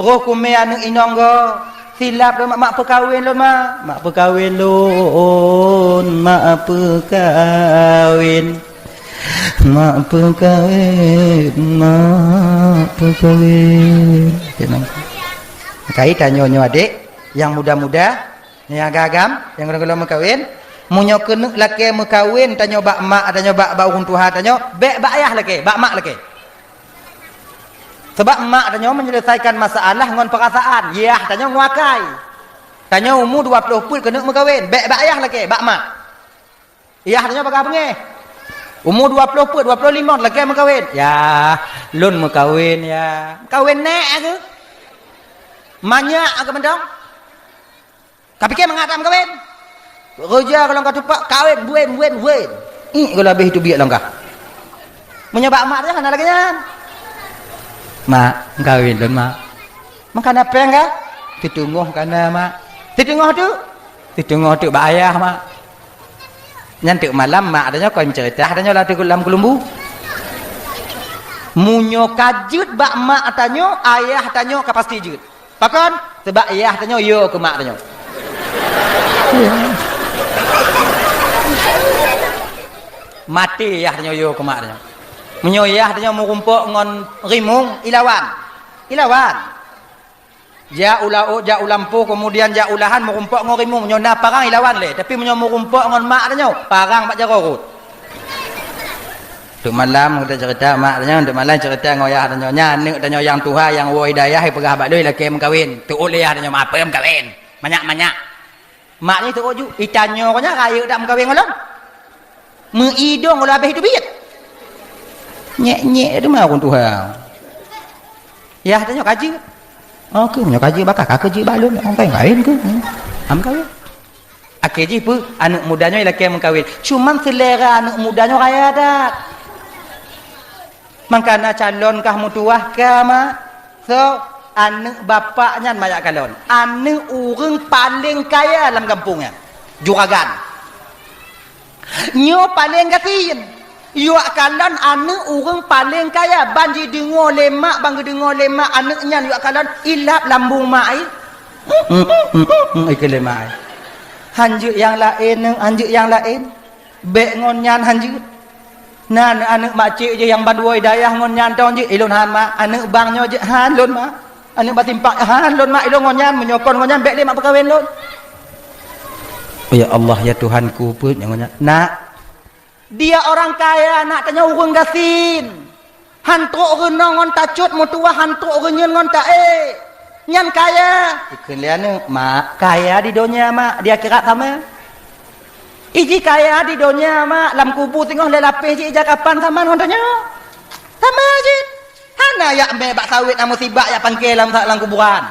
Roh kumé aneuk inong goe, silap lôn mak, mak peukawen lôn mak, mak peukawen lôn, mak peukawen, mak peukawen, mak peukawen. Keunan. Kai tanyoe nyoe adék, nyang muda-muda, nyang agam-agam, nyang gohlom-gohlom meukawen, meunyoe keuneuk lakèe meukawen tanyoe bak mak, tanyoe bak, bak ureueng tuha tanyoe, bèk bak ayah lakèe, bak mak lakèe. Sabab mak tanyoe menyelesaikan masalah ngon perasaan, yah tanyoe ngon akai. Tanyoe umu dua ploh peuet keuneuk meukawen, bèk bak yah lakèe, bak mak. Yah tanyoe bagah beungéh. Umu dua ploh peuet, dua ploh limong lakèe meukawen. Yah, lôn meukawen, yah. Meukawen nèk keuh? Manyak keuh mantong? Ka pike mangat that meukawen? Roja golom ka tupak, kawen, buen, buen, buen. Ih, golom habéh teubiet lom kah. Meunyoe bak mak teuh hana lagèe nyan. Mak, meukawen lôn, mak. Meukawen péng kah? Siteungoh kana, mak. Siteungoh teuk? Siteungoh teuk bak ayah, mak. Nyan teuk malam mak tanyoe kon meuceurita tanyoe lam teuk lam keulumbu. Meunyoe ka jeuet bak mak tanyoe, ayah tanyoe ka pasti jeuet. Pakon? Sabab yah tanyoe yo keu mak tanyoe. Maté yah tanyoe yo keu mak tanyoe. Meunyoe yah tanyoe meurumpok ngon rimueng, ilawan. Ilawan. Jak u laôt, jak u lampôh, keumudian jak u lahan meurumpok ngon rimueng. Meunyoe na parang, ilawan lé. Tapi meunyoe meurumpok ngon mak tanyoe, parang bak jaroe rhot. Teuk malam geutanyoe ceurita mak tanyoe, teuk malam ceurita ngon yah tanyoe. Nyan aneuk tanyoe nyang tuha nyang woe i dayah, ipeugah bak lôn, ilakèe meukawen. Teuôt lé yah tanyoe, "Mak, peue meukawen? Manyak-manyak." Mak nyoe teuôt ju, "Itanyoe nyan rayeuk dak meukawen ngon lôn? Meuidong lôn habéh teubiet." Nyek-nyek teuma ureueng tuha. Yah tanyoe ka jeuet. Oh, keuh nyoe ka jeuet bak kah, ka keuh jeuet bak lôn, nyang kawen keuh. Hmm. Am kawen. Akhé jih peue? Aneuk muda nyoe ilakèe meukawen. Cuman seulera aneuk muda nyoe raya that. Mangkana calon kah meutuwah ka, mak. So, aneuk bapak nyan mak jak kalon. Aneuk ureueng paleng kaya lam gampông nyan. Juragan. Nyoe paleng gasien. Jak kalon aneuk ureueng paleng kaya. Ban jideungoe lé mak, ban geudeungoe lé mak aneuk nyan jak kalon, ilap lambông mak ai. Ikeu lé mak ai. Han jeuet nyang laén, han jeuet nyang laén. Bèk ngon nyan han jeuet. Na aneuk makcik jih nyang bandua i dayah ngon nyan tong jeuet, ilôn han mak, aneuk bang nyoe jeuet han lôn mak. Aneuk bak simpang han lôn mak, ilôn ngon nyan, meunyoe kon ngon nyan bèk lé mak peukawen lôn. Ya Allah, ya Tuhanku, peue nyang ngon nyan. Nak, dia orang kaya, nak tanyoe ureueng gasien. Han trok reunoe ngon tacot meutuwah, han trok reunyeun ngon taék. Nyan kaya. Ikheun lé aneuk, "Mak, kaya di donya, mak, di akhirat sama." Iji kaya di donya, mak, lam kubu singoh lé lapéh jih ija kapan sama ngon tanyoe. Sama jih. Hana jak mè bak sawét na musibak jak pangké lam, lam kuburan.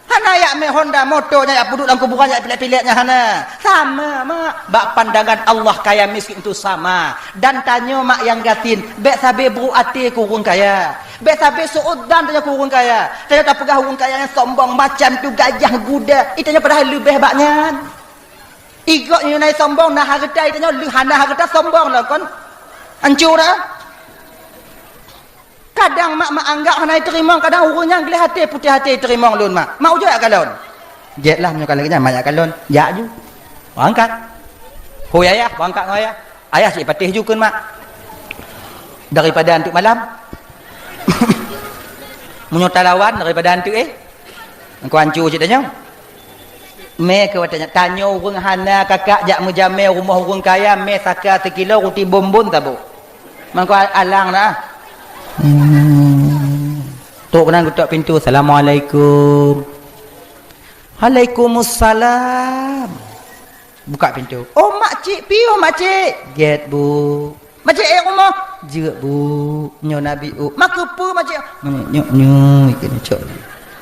Hana jak mè honda moto nyan jak peuduek lam kuburan jak pilek-pilek nyan hana. Sama, mak. Bak pandangan Allah kaya miskin itu sama. Dan tanyoe mak nyang gasien, bèk sabe buruk até keu ureueng kaya. Bèk sabe su'udzan tanyoe keu ureueng kaya. Tanyoe tapeugah ureueng kaya nyang sombong macam tu gajah guda. Ih, tanyoe padahai leubeh bak nyan. Ih, gobnyan sombong na hareuta, ih, tanyoe lheueh hana hareuta sombong lah kon. Anco dah. Ka Kadang mak, mak anggap hana jiteurimong, kadang ureuëng nyang gleh até, putéh até jiteurimong lôn, mak. Mak, ujok jak kalon. Jeuet lah, meunyoe ka lagée nyan, mak jak kalon. Jak ju. Beurangkat. Hôi ayah, beurangkat ngon ayah. Ayah cit patéh ju kheun, mak. Daripada anteuk malam. Meunyoe talawan daripada anteuk, eh. Engkau anco cit tanyoe. Mé keu watée nyan, tanyoe ureuëng hana kakak jak meujamé rumoh ureuëng kaya, mé saka sikilo, ruti bonbon saboh. Mangko alang na. Hmm. Trok keunan geutok pintoe, "Assalamualaikum." "Waalaikumsalam." Buka pintoe. "Oh, makcik, piôh makcik?" "Gét, Bu." "Makcik ék rumoh?" "Jeuet, Bu." "Nyoe na bi u." "Makeupeue makcik?" "Nyoe, nyoe, nyoe," kheun cok.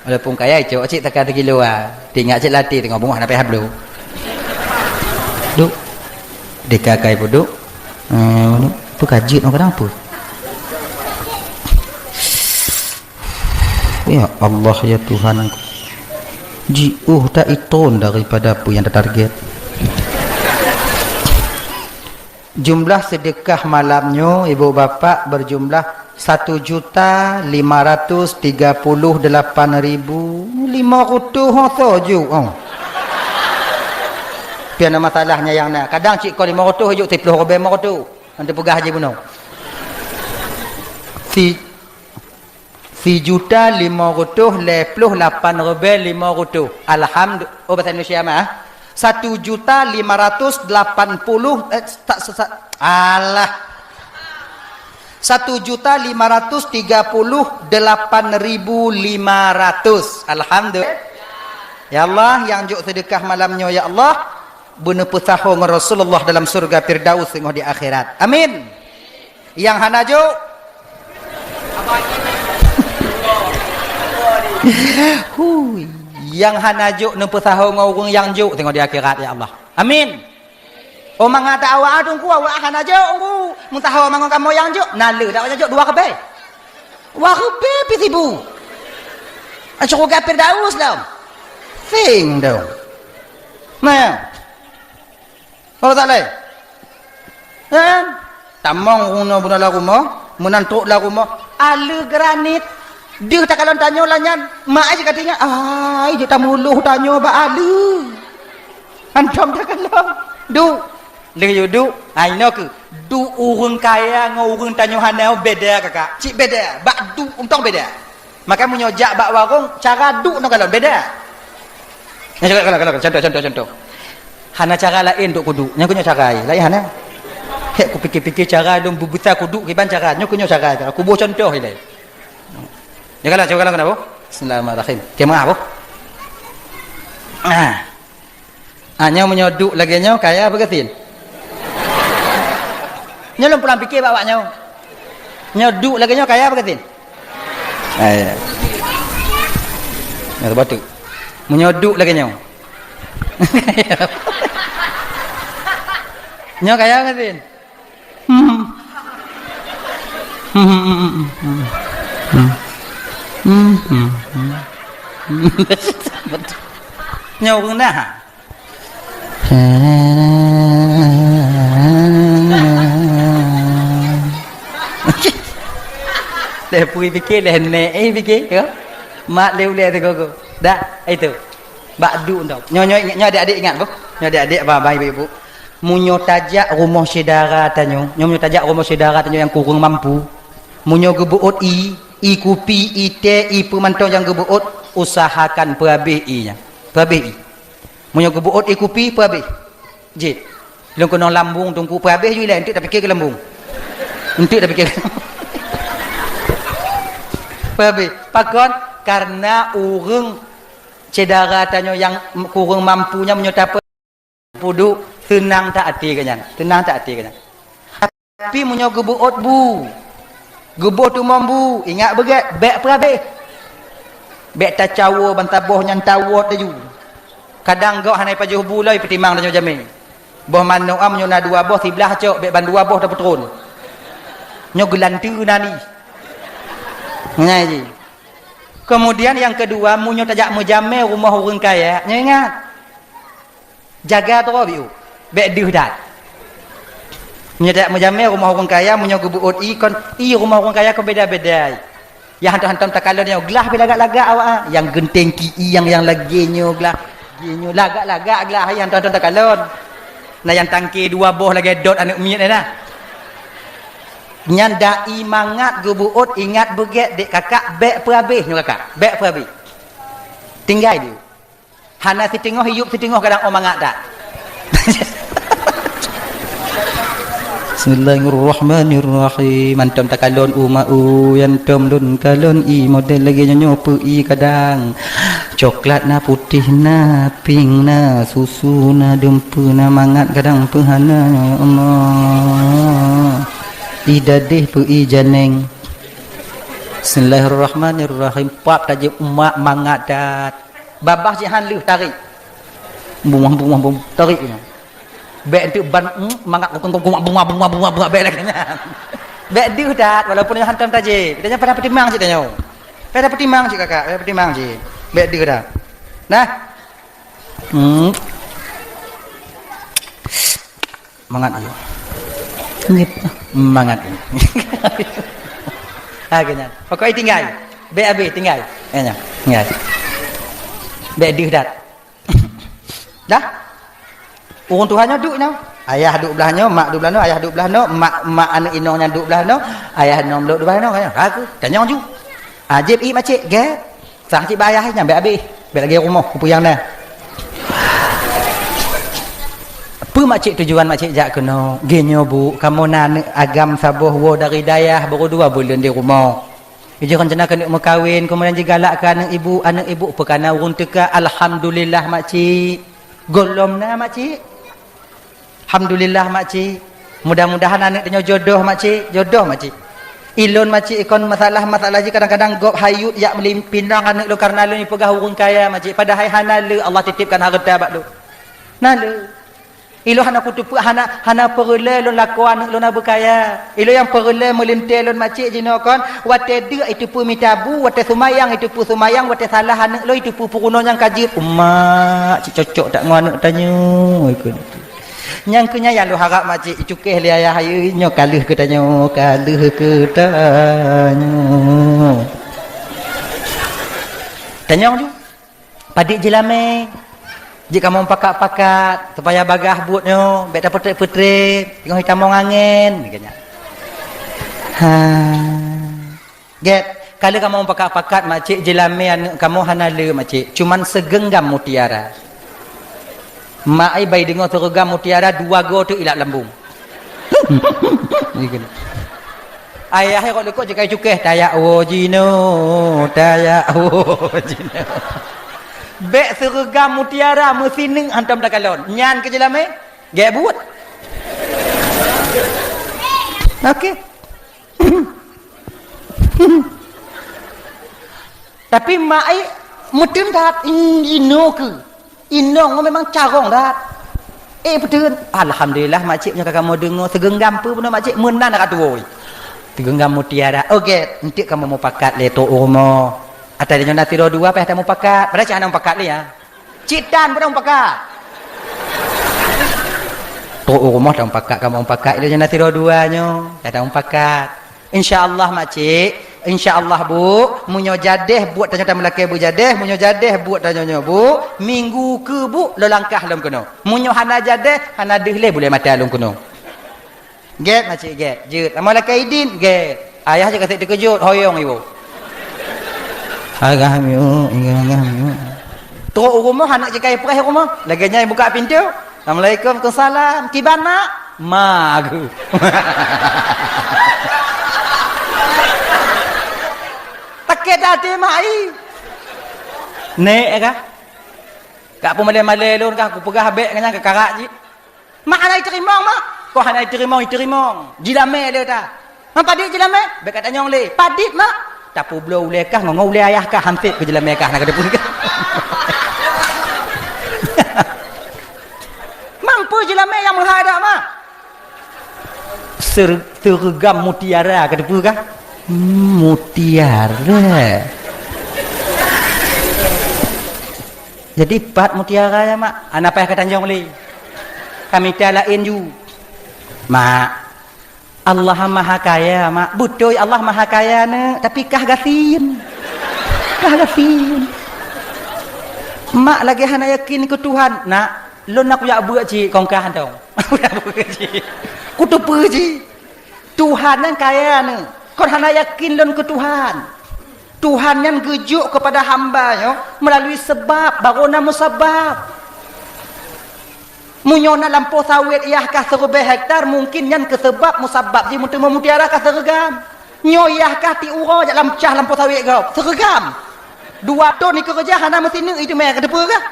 Walaupun kaya cok, cit taka sikilo ah. Teuingat cit latih teungoh beungoh hana payah bloe. Duk. Deka kai peuduek. Eh, duk. Peue ka jeuet nyoe kadang peue? Ya Allah, ya Tuhan. Jiôh ta itron daripada peue nyang tatarget. Jumlah sedekah malam nyoe, ibu bapak, berjumlah satu juta lima ratus tiga puluh delapan ribu lima ratus ho soju, oh. Pian masalahnya yang na. Kadang cit ko lima ratus, juk siplôh ribèe lima ratus. Nanti peugah haji bunoe. Si Sijuta limong reutôh lhèe plôh lapan ribèe limong reutôh. Alhamdu-, oh, bahasa Indonesia mah, ah. Satu juta lima ratus lapan puluh, eh, tak, sa-, sa-, alah. Satu juta lima ratus tiga puluh delapan ribu lima ratus. Alhamdulillah. Ya Allah, nyang jok sedekah malam nyoe, ya Allah, beuneupeusaho ngon Rasulullah dalam syurga Firdaus teungoh di akhirat. Amin. Nyang hana jok? Hui, nyang hana jok neupeusaho ngon ureueng nyang jok teungoh di akhirat, ya Allah. Amin. Oh, mangat awak Teungku, awak hana jok, Teungku. Meusaho mangat kamoe nyang jok, na le dak awak jok dua ribèe. Dua ribèe pih sibu. Syurga Firdaus lom. Sing dong. Nah. Oh, tak lé. Kan? Tamong ureueng nyoe beuna lam rumoh, meunan trok lam rumoh, aleuh granit. Deuh takalon tanyoe lagèe nyan, mak ai ka teuingat, ai, jeuet tamulôh tanyoe bak aleuh. Hantom takalon. Duek. Lheueh yue duek, ai, inoe keuh. Duek ureueng kaya ngon ureueng tanyoe hana beda, kakak. Cit beda. Bak duek untông beda. Maka meunyoe jak bak warong, cara duek ngon kalon beda. Nyoe contoh, contoh, contoh, contoh, contoh. Hana cara laén untuk kuduek. Nyoe keuh nyoe cara, laén hana. Hek kupikir-pikir cara lôn beubisa kuduek kiban cara. Nyoe keuh nyoe cara. Kuboh contoh ilèe. Nyoe kalon, cuba kalon kenapa? Bismillahirrahmanirrahim. Kiamah apa? Ah. Ah, nyoe meunyoe duek lagèe nyoe, kaya apa gasien? Nyoe lôn pulang pikir bak awak nyoe. Nyoe duek lagèe nyoe, kaya apa gasien? Eh, ya. Nyoe batuk. Meunyoe duek lagèe nyoe. Nyoe kaya apa gasien? Hmm. Hmm, hmm, hmm, hmm, hmm. Hmm, hmm, hmm. Nyoe ureueng dah. Lé pui pikir, lé nek, eh, pikir, ya. Mak lé ulèe teugogo. Dah, itu. Bak duek tu. Nyoe, nyoe, nyoe adik-adik ingat, Bu. Nyoe adik-adik, abang-abang, ibu-ibu. Meunyoe tajak rumoh syedara tanyoe, nyoe meunyoe tajak rumoh syedara tanyoe nyang kureueng mampu, meunyoe geubeuôt ie, ie kupi, ie teh, ie peue mantong nyang geubeuôt, usahakan peuhabéh ie nyan. Peuhabéh ie. Meunyoe geubeuôt ie kupi, peuhabéh. Jeuet. Lôn keunong lambung Teungku, peuhabéh ju ilèe, enteuk tapike keu lambung. Enteuk tapike. Peuhabéh. Pakon? Karena ureueng syedara tanyoe nyang kureueng mampu nyan meunyoe tapeu- Peuduek, teunang that até geuh nyan, teunang that até geuh nyan. Tapi meunyoe geubeuôt bu, geuboh teumom bu, ingat beugèt, bèk peuhabéh. Bèk tacawoe ban saboh nyan tawot laju. Kadang gok hana jipajoh bu lom, peutimang tanyoe jamé. Boh manok, ah, meunyoe na dua boh, siblah cok, bèk ban dua boh tapeutron. Nyoe geulanteue na ni. Ngai jih. Kemudian nyang keudua, meunyoe tajak meujamé rumoh ureueng kaya, nyoe ingat. Jaga droe biôh, bèk deuh that. Meunyoe tajak meujamé rumoh ureueng kaya, meunyoe geubeuôt ie kon, ie rumoh ureueng kaya kon beda-beda ie. Nyang hantom-hantom takalon nyoe glah pih lagak-lagak awak, ah. Nyang geunteng ki'i, nyang, nyang lagèe nyoe glah. Lagèe nyoe lagak-lagak glah, nyang hantom-hantom takalon. Na nyang tangke dua boh lagèe dot aneuk miet na. Nyan dai mangat geubeuôt, ingat beugèt dek kakak, bèk peuhabéh nyoe kakak, bèk peuhabéh. Tinggai di. Hana siteungoh, iyup siteungoh kadang, oh mangat that. Bismillahirrahmanirrahim. Hantom takalon u ma u, hantom lôn kalon ie, model lagèe nyoe nyoe peu ie kadang. Coklat na, putéh na, pink na, susu na, dumpeue na, mangat kadang peu hana, ya Allah. Ie dadeh peu ie janeng. Bismillahirrahmanirrahim. Pap tajeuet umat mangat that. Babah jih han lheueh tarék. Bungah, bungah, bungah, tarék nyan. Bèk enteuk ban, mm, mangat kukung, kukung, bungah, bungah, bungah, bungah, bèk lagèe nyan. Bèk deuh that, walaupun nyoe hantom tajép. Tanyoe padahai peutimang cit tanyoe. Padahai peutimang cit kakak, padahai peutimang cit. Bèk deuh that. Nah. Hmm. Mangat nyoe. Nggih. Mangat nyoe. Ha, keu nyan. Pokok jih tinggai. Bèk habéh tinggai. Eh, nyan. Tinggai. Bèk deuh that. Dah? Ureueng tuha nyoe duek nyoe. Ayah duek blah nyoe, mak duek blah nyoe, ayah duek blah nyoe, mak, mak aneuk inong nyan duek blah nyoe, ayah inong duek blah nyoe, kan? Ha, keu? Tanyong ju. Ah, jép ie makcik, gèt. Sang cit bak ayah nyan bèk habéh, bèk lagèe rumoh kupeue nyang na. Peue makcik tujuan makcik jak keunoe? Geuh nyoe bu, kamoe na aneuk agam saboh woe dari dayah, baru dua buleuen di rumoh. Jih rencana keuneuk meukawen, keumudian jigalak keu aneuk ibu, aneuk ibu peukana ureueng teuka, alhamdulillah makcik. Gohlom na makcik. Alhamdulillah makcik. Mudah-mudahan aneuk tanyoe jodoh makcik, jodoh makcik. Ilôn makcik ikon masalah-masalah jih kadang-kadang gob hayut jak meulipinang aneuk lôn karena lôn jipeugah ureueng kaya makcik, padahai hana le Allah titipkan hareuta bak lôn. Na le. Ilôn hana kuteupeu, hana, hana peureulèe lôn lakoe aneuk lôn na beukaya. Ilôn nyang peureulèe meulintèe lôn makcik jinoe kon, watèe deuk jiteupeu mita bu, watèe seumayang jiteupeu seumayang, watèe salah aneuk lôn jiteupeu peurunoe nyang ka jeuet. Umak, cit cocok that ngon aneuk tanyoe, ikon. Nyang keu nyan nyang lôn harap makcik, icukéh lé ayah, ayo nyoe ka lheueh keu tanyoe, ka lheueh keu tanyoe. Tanyong ju, padit jilamé. Jeuet kamoe pakat-pakat, supaya bagaih buet nyoe, bèk tapeutrép-peutrép, teungoh jitamong angén, keu nyan. Ha. Gèt, ka lheueh kamoe pakat-pakat, makcik, jilamé aneuk kamoe hana le, makcik. Cuman segenggam mutiara. Mak ai bai deungoe segenggam mutiara, dua goe teuk ilap lambung. Ayah ai kok leukot jikai cukéh, tajak woe jinoe, tajak woe jinoe. Bèk segenggam mutiara meusineuk hantom takalon. Nyan keu jilamé, gèt buet. Oke. Tapi mak ai meuteun that, in-, inoe keu. Inong memang carông that. Eh, peuteun. Alhamdulillah, makcik nyoe ka kamoe deungoe. Segenggam peue bunoe makcik meunan ka tuwoe. Segenggam mutiara. Oke, enteuk kamoe mupakat lé trok u rumoh. Ata nyoe na sidroe dua payah tamupakat. Padahai cit hana mupakat lé, ya. Cit tan pun mupakat. Trok u rumoh tamupakat, kamoe mupakat. Ilôn nyoe na sidroe dua nyoe. Payah tamupakat. Insya Allah, makcik. Insya Allah, bu. Meunyoe jadeh buet tanyoe tameulakèe beujadeh, meunyoe jadeh buet tanyoe nyoe, bu, minggu keu, bu, lôn langkah lom keunoe. Meunyoe hana jadeh, hana deuh lé buleuen mata lôn keunoe. Gèt, makcik, gèt. Jeuet. Amoe lakèe idin, gèt. Ayah jih ka sép teukeujot, hoyong iwoe. Agah miu, agah miu. Trok u rumoh, aneuk jih ka ipreh u rumoh. Lagèe nyan ibuka pintoe. Assalamualaikum. Waalaikumsalam. Kiban, Mak? Ma geuh. Sakét até mak ai. Nék kah? Ka peumalée-malée lôn kah kupeugah bék ngon nyang keukarak jih. Mak hana jiteurimong, Mak. Kok hana jiteurimong, jiteurimong. Jilamé lé ta. Mak padit jilamé? Bék katanyong lé. Padit, Mak. Tapeubloe ulée kah ngon, ngon ulée ayah kah, hansét keu jilamé kah na ka teupeue kah. Mampu jilamé nyang meuhai dak, Mak? Ser-, seureuga mutiara ka teupeue kah? Hmm, mutiara. Jadi pat mutiara nyan, Mak? Hana payah katanyong lé. Kamita laén ju. Mak, Allah Maha Kaya, Mak. Beutôi Allah Maha Kaya, Neuk, tapi kah gasien. Kah gasien. Mak lagèe hana yakin keu Tuhan, Nak. Lôn na kujak beuet cit kong kah hantom. Kujak beuet cit. Kuteupeue cit. Tuhan nyan kaya, Neuk. Kon hana yakin lôn keu Tuhan. Tuhan nyan geujok keupada hamba nyoe meulalu seubab, barô na musabab. Meunyoe na lampôh sawét yah kah siribèe hektar, mungkin nyan keu seubab musabab jih meuteumé mutiara kah sireugam. Nyoe yah kah tiep uroe jak lam cah lampôh sawét gob, sireugam. Dua thôn ikeureuja hana meusineuk, itu mè ka teupeue kah?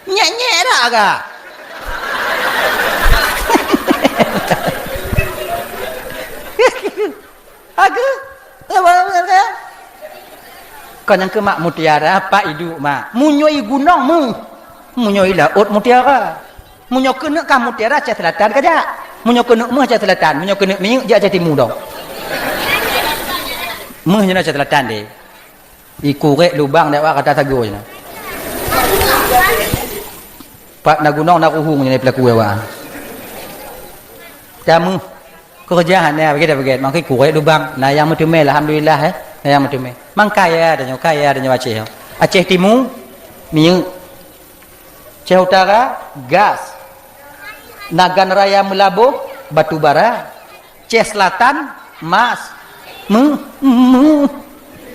Nyèk-nyèk dak agak. Agak. Kon nyang keu mak mutiara, pak iduek mak. Meunyoe i gunong meuh. Meunyoe i laôt mutiara. Meunyoe keuneuk kah mutiara, Aceh Selatan kajak. Meunyoe keuneuk meuh, Aceh Selatan. Meunyoe keuneuk minyeuk, jak Aceh Timu dong. Meuh nyoe Aceh Selatan deh. Ikurek lubang dek awak kata sagoe nyoe. Pat na gunong na ruhueng nyoe peulaku awak. Tamu kerja hana baget-baget, mangkai kurek lubang. Na nyang meuteumé, alhamdulillah, eh. Na nyang meuteumé. Mang kaya tanyoe, kaya tanyoe Aceh. Aceh Timu, minyeuk. Aceh Utara, gas. Nagan Raya Meulaboh, batu bara. Aceh Selatan, mas. Mu, mu,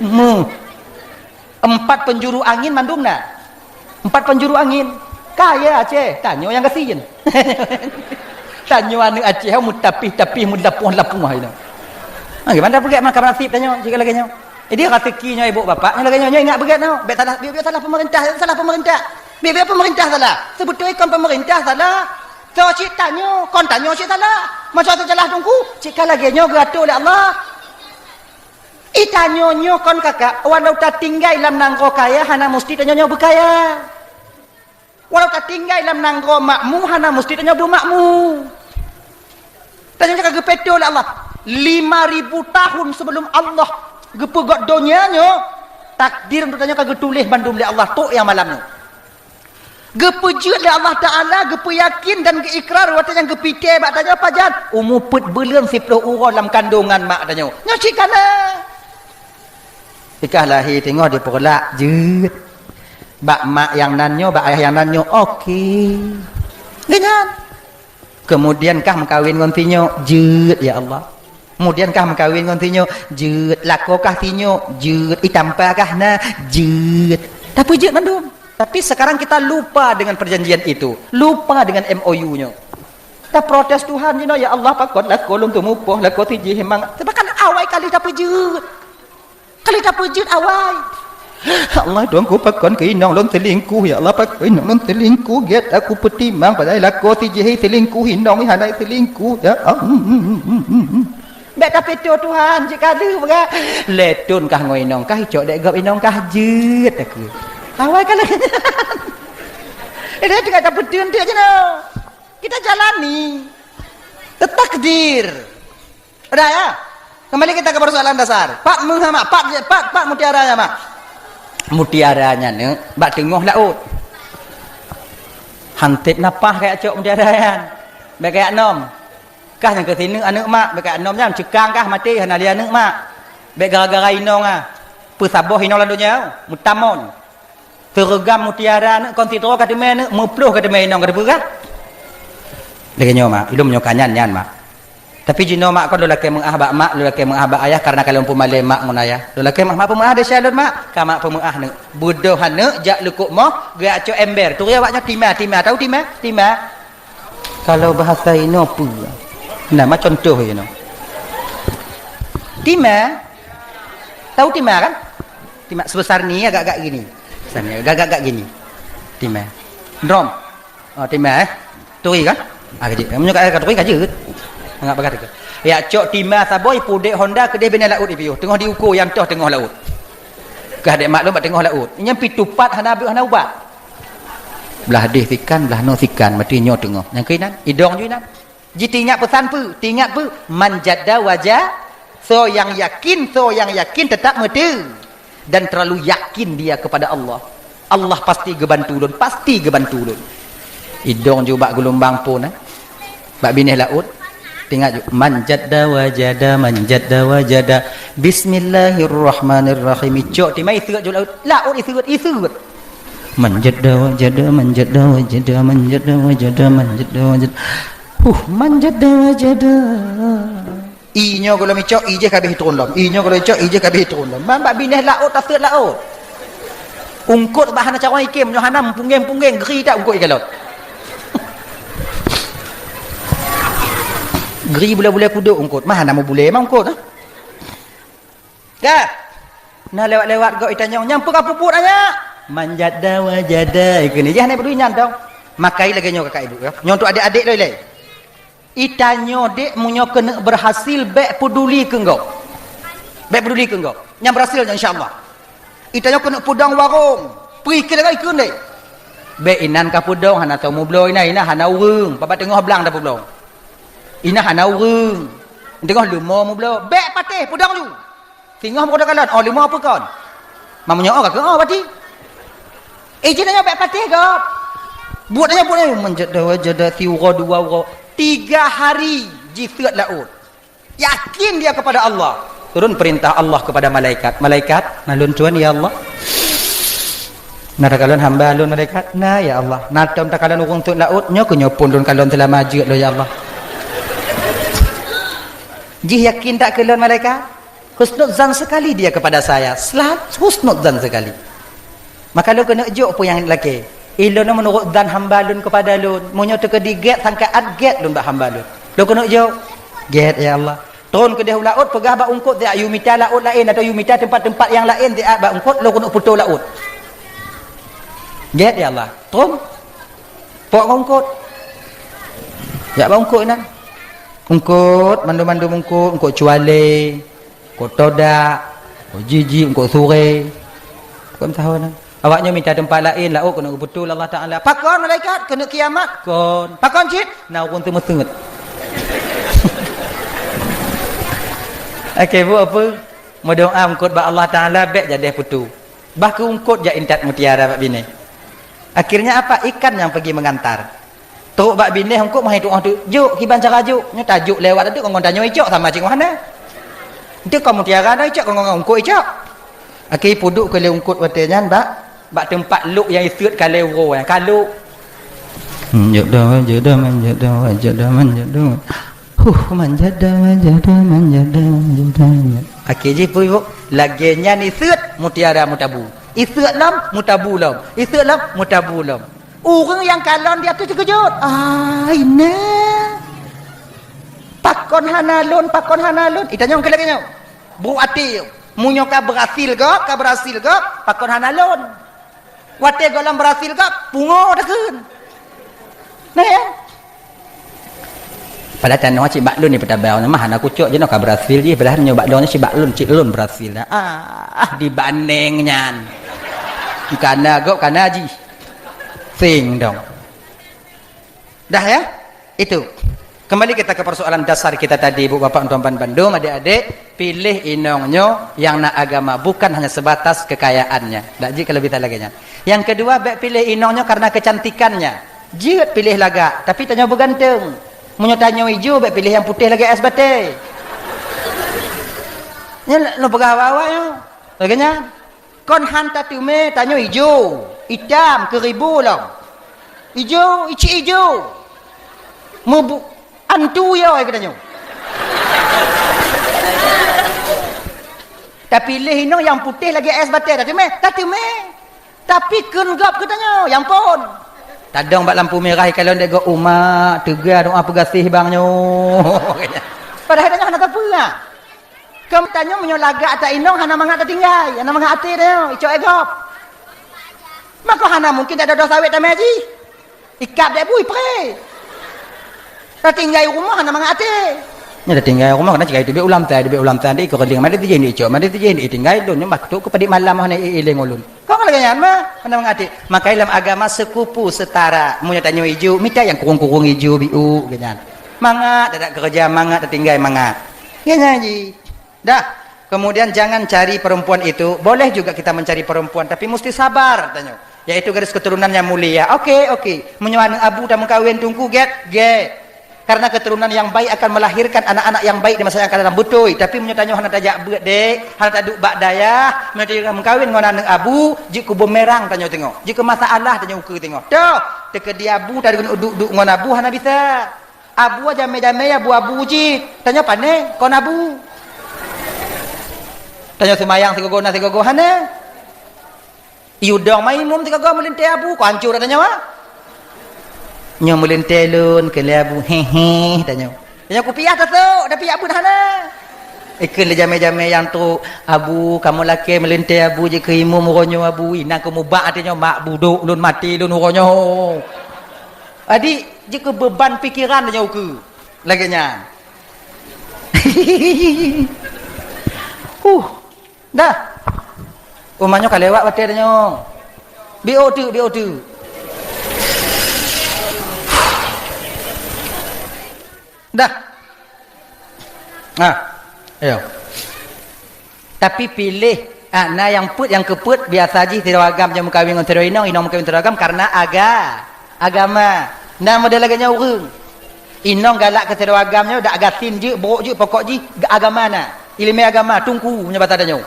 mu. Empat penjuru angin mandum na. Empat penjuru angin. Kaya Aceh, tanyoe nyang gasien. Tanyoe aneuk Aceh, meutapih-tapih, meulapoh-lapoh, you know. Ha, gimana peugah makan nasib tanyoe, jika lagèe nyoe. Jadi, raseuki nyoe ibu bapak, nyoe lagèe nyoe, nyoe ingat beugèt nyoe. Bèk salah, bèk, bèk salah pemerintah, salah pemerintah. Bèk, bèk pemerintah salah. Sebeutôi kon pemerintah salah. Soe cit tanyoe, kon tanyoe cit salah. Masa teujalah teungku, cit ka lagèe nyoe geuatoe lé Allah. I tanyoe nyoe kon kakak, walau tatinggai lam nanggroe kaya, hana musti tanyoe nyoe beukaya. Walau tatinggai lam nanggroe makmu, hana musti tanyoe beumakmu. Tanyoe ka geupeutoe lé Allah. Lima ribu tahun sebelum Allah geupeugöt donya nyoe, takdir untuk tanyoe ka geutuléh bandum lé Allah, trok nyang malam nyoe. Geupeujeuet lé Allah Taala, geupeuyakin dan geuikrar watèe nyang geupitèe bak tanyoe pajan, umu peuet buleuen siploh uroe lam kandongan mak tanyoe. Nyoe cit ka na. Ikah lahé teungoh dipeureulak, jeuet. Bak mak nyang nan nyoe, bak ayah nyang nan nyoe, oke. Geuh nyan. Kemudian kah meukawen ngon si nyoe, jeuet, ya Allah. Kemudian kah meukawen ngon si nyoe, jeuet. Lakoe kah si nyoe, jeuet. I tampa kah na, jeuet. Tapeujeuet mandum. Tapi sekarang kita lupa dengan perjanjian itu, lupa dengan M O U nyoe. Taprotes Tuhan jinoe, "Ya Allah, pakon lakoe lôn teumupoh, lakoe si jih memang." Bahkan awai ka lheueh tapeujeuet. Ka lheueh tapeujeuet awai. "Ya Allah, Tuhanku, pakon keu inong lôn selingkuh? Ya Allah, pakon inong lôn selingkuh? Gèt aku peutimang, padahai lakoe si jih selingkuh, inong hana selingkuh. Ya Allah." Bèk tapeutoe Tuhan, cit ka lheueh peugah. Lhèe thôn kah ngon inong kah, icok dèk gob inong kah, jeuet aku. Awai ka lheueh nyan. Ini tinggal tapeuteun tu jinoe. Kita jalani. Takdir. Udah ya? Kembali kita ke persoalan dasar. Pat meuh mak, pat, pat, pat mutiara nyan mak. Mutiara nyan, neuk, bak teungoh laôt. Hanteb napah kajak cok mutiara nyan. Bèk kajak nom. Kah nyang keu sineuk aneuk mak, bèk kajak nom nyan. Ceukang kah maté, hana lé aneuk mak. Bèk gara-gara inong ah. Peusaboh inong lam donya, meutamon. Teureugam mutiara neuk kon sidroe ka teumé neuk, meuploh ka teumé inong ka teupeugah. Lagèe nyoe mak, ilôn nyoe ka nyan, nyan mak. Tapi jinoe mak kon lôn lakèe meu'ah bak mak, lôn lakèe meu'ah bak ayah, karena ka lôn peumalèe mak ngon ayah. Lôn lakèe mak, mak peumeu'ah desya lôn mak, ka mak peumeu'ah neuk. Beudôh aneuk jak leukok moh, geujak cok ember. Turi awak nyoe tima, tima. Tahu tima? Tima. Kalau bahasa inoe peue? Nah, ma contoh inoe. Tima. Tahu tima kan? Tima sebesar ni, agak-agak gini. Besar ni, agak-agak gini. Tima. Drom. Oh, tima eh. Turi kan? Ah, kajeuet. Meunyoe ka turi kajeuet. Anggap bagah turi. Ya cok tima saboh, pudek honda keudeh binéh laôt ipiôh. Teungoh diuko nyang toh teungoh laôt. Kah dek maklum bak teungoh laôt. Nyan pih tupat hana, hana ubat. Blah deh sikan, blah noe sikan, meuti nyoe teungoh. Nyang keuinan, idong ju inan. Ji teuingat peusan peue? Teuingat peue? Man jadda waja, soe nyang yakin, soe nyang yakin teutap meuteue. Dan terlalu yakin dia kepada Allah. Allah pasti geubantu lôn, pasti geubantu lôn. Idong ju bak geulumbang phôn, eh? Bak binéh laôt. Teuingat ju, man jadda wajada, man jadda wajada. Bismillahirrahmanirrahim. Icok teuma iseuet ju laôt. Laôt iseuet, iseuet. Man jadda wajada, man jadda wajada, man jadda wajada, man jadda wajada. Huh, man jadda wajada. I nyoe gohlom icok, i jih ka abéh turun lom. I nyoe gohlom icok, i jih ka abéh turun lom. Man bak binéh laôt taseuet laôt. Eungkôt bah hana carông ikem, nyoe hana meupunggeng-punggeng, gri that eungkôt ikalon. Gri bulée-bulée kudok eungkôt, mah hana meubulée mah eungkôt, ah. Ka. Nah, lewat-lewat gob itanyong, "Nyang peue ka peubuet, anyak?" "Man jadda wajada," ikheun. Jah hana peuduli nyan dong. Makai lagée nyoe kakak ibu, ya. Nyoe untuk adék-adék loi lé. Itanyoe dék, meunyoe keuneuk beurhasil, bék peuduli keu gob. Bék peuduli keu gob. Nyang beurhasil nyan, insya Allah. Itanyoe keuneuk peudong warong. Peue ikheun lagée ikheun deh. Bék inan ka peudong, hana tao meubloe inan, inan hana ureuëng. Babah teungoh blang tapeubloe. Inan hana ureuëng. Teungoh leumo meubloe. Bék patéh, peudong ju. Singoh meukeudeh kalon, oh, leumo peue kon? Meunyoe oh, ka keu oh, berarti. Eh, jih nyoe bék patéh gob. Buet nyoe, buet nyoe, man jadda wajada, siuroe dua uroe. Tiga hari jiseuet laôt. Yakin dia kepada Allah. Turun perintah Allah kepada malaikat. "Malaikat, na lôn tuan, ya Allah." "Na takalon hamba lôn, malaikat?" "Na, ya Allah." "Na tom takalon ureuëng seuet laôt?" "Nyoe keuh nyoe phon lôn kalon seulama jeuet lôn, ya Allah." Jih yakin that keu lôn, malaikat? Husnuzan sekali dia kepada saya. Selalu husnuzan sekali. Maka lôn keuneuk jok peue nyang lakée. Ilôn meunurot zan hamba lôn kepada lôn. Meunyoe teukeudi gét sangkaat gét lôn bak hamba lôn. Lôn keuneuk jok. Gét, ya Allah. Tron keudeh u laôt, peugah bak eungkôt, "Yue mita laôt laén atau yue mita teumpat-teumpat nyang laén siat bak eungkôt, lôn keuneuk putôh laôt." Gét, ya Allah. Tron. Pok ngon eungkôt. Jak bak eungkôt inan. Eungkôt, mandum-mandum eungkôt, eungkôt cualé, eungkôt todak, eungkôt jiji, eungkôt suré. Eungkôt meusaho nyan. Awak nyoe mita teumpat laén, laôt keuneuk geuputôh Allah Taala. Pakon malaikat? Keuneuk kiamat? Kon. Pakon cit? Na ureuëng teumeuseut. Oke, buet peue? Meudoá eungkôt bak Allah Taala bék jadeh putôh. Bah keu eungkôt jak intat mutiara bak binéh. Akhirnya apa? Ikan yang pergi mengantar. Trok bak binéh eungkôt meuhai tuoh teuk, "Jok, kiban cara jok." Nyoe tajok lewat teuk ngon tanyoe icok sama cit ngon hana. Eunteuk kon mutiara na icok ngon eungkôt icok. Akhé peuduek keu lé eungkôt watée nyan bak, bak teumpat lok nyang iseuet ka lé uroe nyan, ka lok. Hmm, jok dah, jok dah, man jok dah, jok dah, man jok dah. Huh, man jada, man jada, man jada, man jada. Akhé jih peue, Bu? Lagée nyan iseuet, mutiara meutabu. Iseuet lom, meutabu lom. Iseuet lom, meutabu lom. Ureuëng nyang kalon di ateueh teukeujot. "Ai, na! Pakon hana lôn, pakon hana lôn?" Itanyong keu lagée nyoe. Brok até, meunyoe ka beurhasil gob, ka beurhasil gob, pakon hana lôn? Watée gohlom beurhasil gob, pungo takheun. Nah, ya. Padahai tanoh cit bak lôn ni peutabang, mah hana kucok jinoe ka beurhasil jih, padahai nyoe bak lôn cit bak lôn, cit lôn beurhasil. Ah, ah, dibandeng nyan. Kana gob, kana jih. Seng dong. Dah ya? Itu. Kembali kita ke persoalan dasar kita tadi, Bu, Bapak, Tuan, Ban, bandum, adik-adik, pilih inong nyoe yang na agama, bukan hanya sebatas kekayaannya. Dak jih kalau bisa lagée nyan. Yang kedua, bék pilih inong nyoe karena kecantikannya. Jeuet pilih lagak, tapi tanyoe beuganteung. Meunyoe tanyoe ijo, bék pilih nyang putéh lagée ais batée. Nyan lôn peugah awak-awak nyoe. Lagée nyan. Kon han tateumé tanyoe ijo, itam, keuribu lom. Ijo, icik ijo. Meubu-, antu yo ai keu tanyoe. Tapi lé inong nyang putéh lagée ais batée tateumé, tateumé. Tapi kheun gob keu tanyoe, nyang phon. Tadong bak lampu mirah ikalon dek gob, "Umak, teuga doa peugaséh bang nyoe." Padahai tanyoe hana tapeugah. Keu tanyoe meunyoe lagak ata inong hana mangat tatinggai, hana mangat até tanyoe, icok éh gob. Mako hana mungken tadodoh sawét tamé jih. Ikab dek bui pré. Tatinggai rumoh hana mangat até. Nyoe tatinggai rumoh kana cigai teubiet ulam tai, teubiet ulam tai, dek ikeu keuling, madé tijih dek icok, madé tijih dek itinggai lôn, nyoe bah tok keu padit malam hana iéléng ulôn. Kon lagée nyan mah, hana mangat até. Makai lam agama sekupu setara, meunyoe tanyoe ijo, mita nyang kurung-kurung ijo biu, geuh nyan. Mangat, tadak keureuja mangat, tatinggai mangat. Geuh nyan jih. Dah. Kemudian jangan cari perempuan itu. Boleh juga kita mencari perempuan, tapi mesti sabar, tanyoe. Yaitu garis keturunan yang mulia. Oke, oke. Meunyoe aneuk abu tameukawen teungku, gét, gét. Karena keturunan yang baik akan melahirkan anak-anak yang baik di masa yang akan datang. Beutôi, tapi meunyoe tanyoe hana tajak beuet, dek, hana taduek bak dayah, meunyoe tanyoe meukawen ngon aneuk abu, jeuet keu bumeurang tanyoe teungoh. Jeuet keu masalah tanyoe ukeue teungoh. Toh, teukeudi abu taduek duek ngon abu hana bisa. Abu jamé-jamé abu-abu jih. Tanyoe pane kon abu. Tanyoe seumayang sigogo na sigogo hana. Yue dong maimun sigogo meulintée abu, kok hancô tanyoe, ah? Nyoe meulintée lôn, keu lé abu, he he, tanyoe. Tanyoe kupiah tasok, tapi abu hana. Ikheun lé jamé-jamé nyang trok, "Abu, kamoe lakée meulintée abu jeuet keu imum uroe nyoe, abu." Inan keu mubak até nyoe, "Mak, budok lôn, maté lôn uroe nyoe." Adik, jeuet keu beuban pikeran tanyoe ukeue. Lagée nyan. Huh. Dah. Umat nyoe ka lewat watée tanyoe. Biôh teuk, biôh teuk. Dah. Nah. Ayo. Tapi piléh, ah, na nyang peuet, nyang keupeuet, biasa jih sidroe agam nyang meukawen ngon sidroe inong, inong meukawen sidroe agam karena aga-, agama. Na model lagée nyan ureuëng. Inong galak keu sidroe agam nyoe, dak gasien jeuet, brok jeuet, pokok jih agama na. Iéleumé agama, teungku, meunyoe basa tanyoe.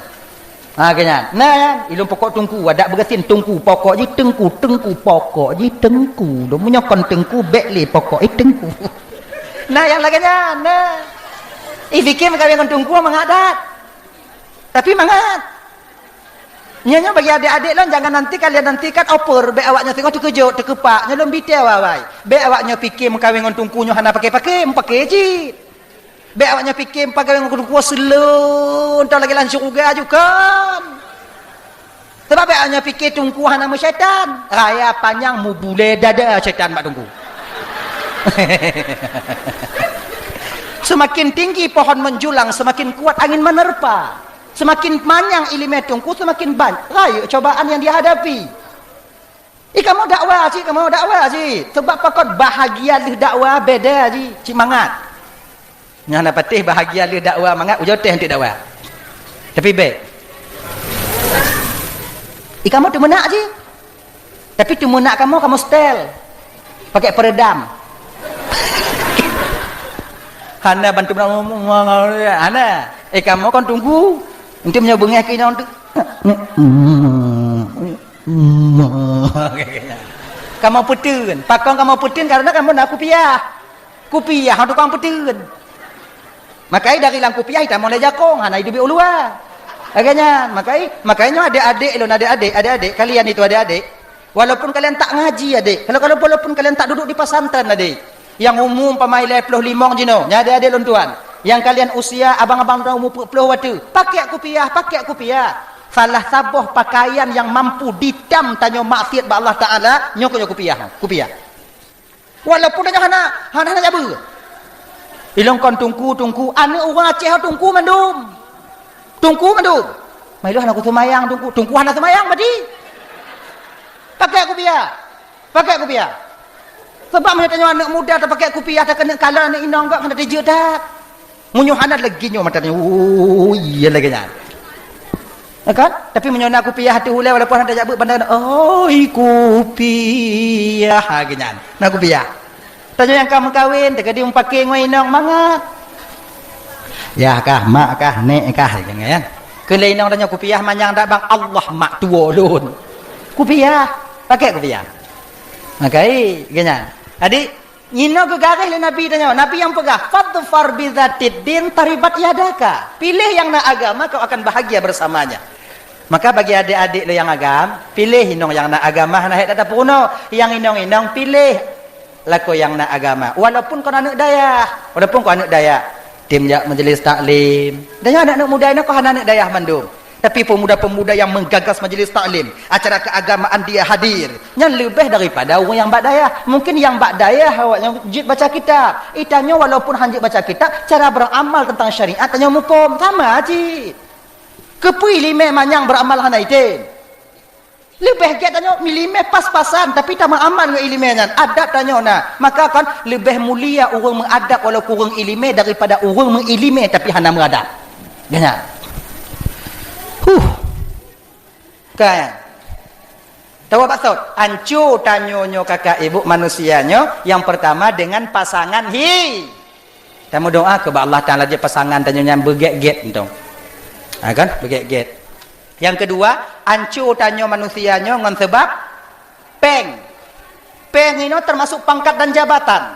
Ha, keu nyan. Na nyan, ilôn pokok teungku, adak beugasien teungku, pokok jih teungku, teungku, pokok jih teungku. Dong meunyoe kon teungku, bék lé pokok, eh, teungku. Na nyang lagée nyan, na. Ih, fikir meukawen ngon teungku mangat that. Tapi mangat. Nyoe, nyoe bagi adék-adék lôn, jangan nanti kalian nantikan oper, bék awak nyoe singoh teukeujot, teukeupak, nyoe lôn bi teuh awai-awai. Bék awak nyoe pike meukawen ngon teungku nyoe hana paké-paké, meupaké cit. Bék awak nyoe pike meukawen ngon teungku seuleueng, teuh lagée lam syeuruga ju kon. Sabab bék awak nyoe pike teungku hana meusyaitan, raya panyang mubulée dada syaitan bak teungku. Semakin tinggi pohon menjulang, semakin kuat angin menerpa. Semakin manyang iéleumé teungku, semakin banyak rayeuk cobaan nyang dihadapi. Ih, kamoe dakwa cit, kamoe dakwa cit. Sabab pakon bahagia lheueh dakwa beda cit, cit mangat. Nyang na patéh bahagia lheueh dakwa mangat, ujoe teuh eunteuk dakwa. Tapi bék. Ih, kamoe teumeunak cit. Tapi teumeunak kamoe, kamoe setel. Pakai peredam. Hana bantu, hana. Eh, kamoe kon teungku. Eunteuk meunyoe beungéh keu inong tu. Kamoe peuteun. Pakon kamoe peuteun? Karena kamoe na kupiah. Kupiah tukang peuteun. Makai dari lam kupiah itamong lé jakong, hana iteubiet u luwa. Lagée nyan, makai, makai nyoe adék-adék lôn, adék-adék, adék-adék, kalian itu adék-adék. Walaupun kalian tak ngaji, adék, kalau, kalau walaupun kalian tak duduk di pesantren, adék, nyang umu umpama lhée ploh limong jinoe, nyan adék-adék lôn tuan, nyang kalian usia abang-abang droe umu peuet ploh watée, pakai kupiah, pakai kupiah. Salah saboh pakaian nyang mampu ditam tanyoe maksiat bak Allah Taala, nyoe keuh nyoe kupiah, kupiah. Walaupun tanyoe hana, hana, hana jabeue. Ilôn kon teungku, teungku, aneuk ureuëng Aceh teungku mandum. Teungku mandum. Mailôn hana kuseumayang teungku, teungku hana seumayang berarti. Pakai kupiah. Pakai kupiah. Sebab meunyoe tanyoe aneuk muda tapakai kupiah, takeuneuk kalon aneuk inong gok hana teujeuet that. Meunyoe hana lagi nyoe mata nyoe, oh, iya lagée nyan. Ya kan? Tapi meunyoe na kupiah ateueh ulée walaupun hana tajak beuet bandar, "Oi kupiah," ha, lagée nyan. Na kupiah. Tanyoe nyang ka meukawen, teukeudi meupaké ngon inong mangat. Yah kah, mak kah, nek kah, lagée nyan. Keu lé inong tanyoe kupiah manyang dak bang, Allah mak tuwo lôn. Kupiah, pakai kupiah. Makai, lagée nyan. Jadi, Inoe geugaréh lé Nabi tanyoe, Nabi nyang peugah, "Fadfar bizatid din taribat yadaka." Piléh nyang na agama, kau akan bahagia bersamanya. Maka bagi adék-adék lé nyang agam, piléh inong nyang na agama hana hék that tapeurunoe. Nyang inong-inong piléh lakoe nyang na agama. Walaupun kon aneuk dayah, walaupun kon aneuk dayah, tem jak majlis taklim. Dan nyoe aneuk-aneuk muda inong kon hana aneuk dayah mandum. Tapi pemuda-pemuda yang menggagas majlis taklim, acara keagamaan dia hadir, nyan leubeh daripada ureuëng nyang bak dayah. Mungkin nyang bak dayah awaknyan jeuet baca kitab. Itanyoe walaupun han jeuet baca kitab, cara beramal tentang syariat tanyoe muphom. Sama cit. Keupeue iéleumé manyang beramal hana item? Leubeh gét tanyoe meuiéleumé pas-pasan, tapi tameuamal ngon iéleumé nyan. Adab tanyoe na. Maka kan leubeh mulia ureuëng meuadab walaupun ureuëng iéleumé daripada ureuëng meuiéleumé tapi hana meuadab. Nyan. Huh. Kan? Tahu apa maksud? Anco tanyoe nyoe kakak ibu manusia nyoe, yang pertama dengan pasangan hi. Tameudoa keu bak Allah Taala jeuet pasangan tanyoe nyan beugét-gét entong. Ha kan? Beugét-gét. Yang kedua, anco tanyoe manusia nyoe ngon sebab péng. Péng inoe termasuk pangkat dan jabatan.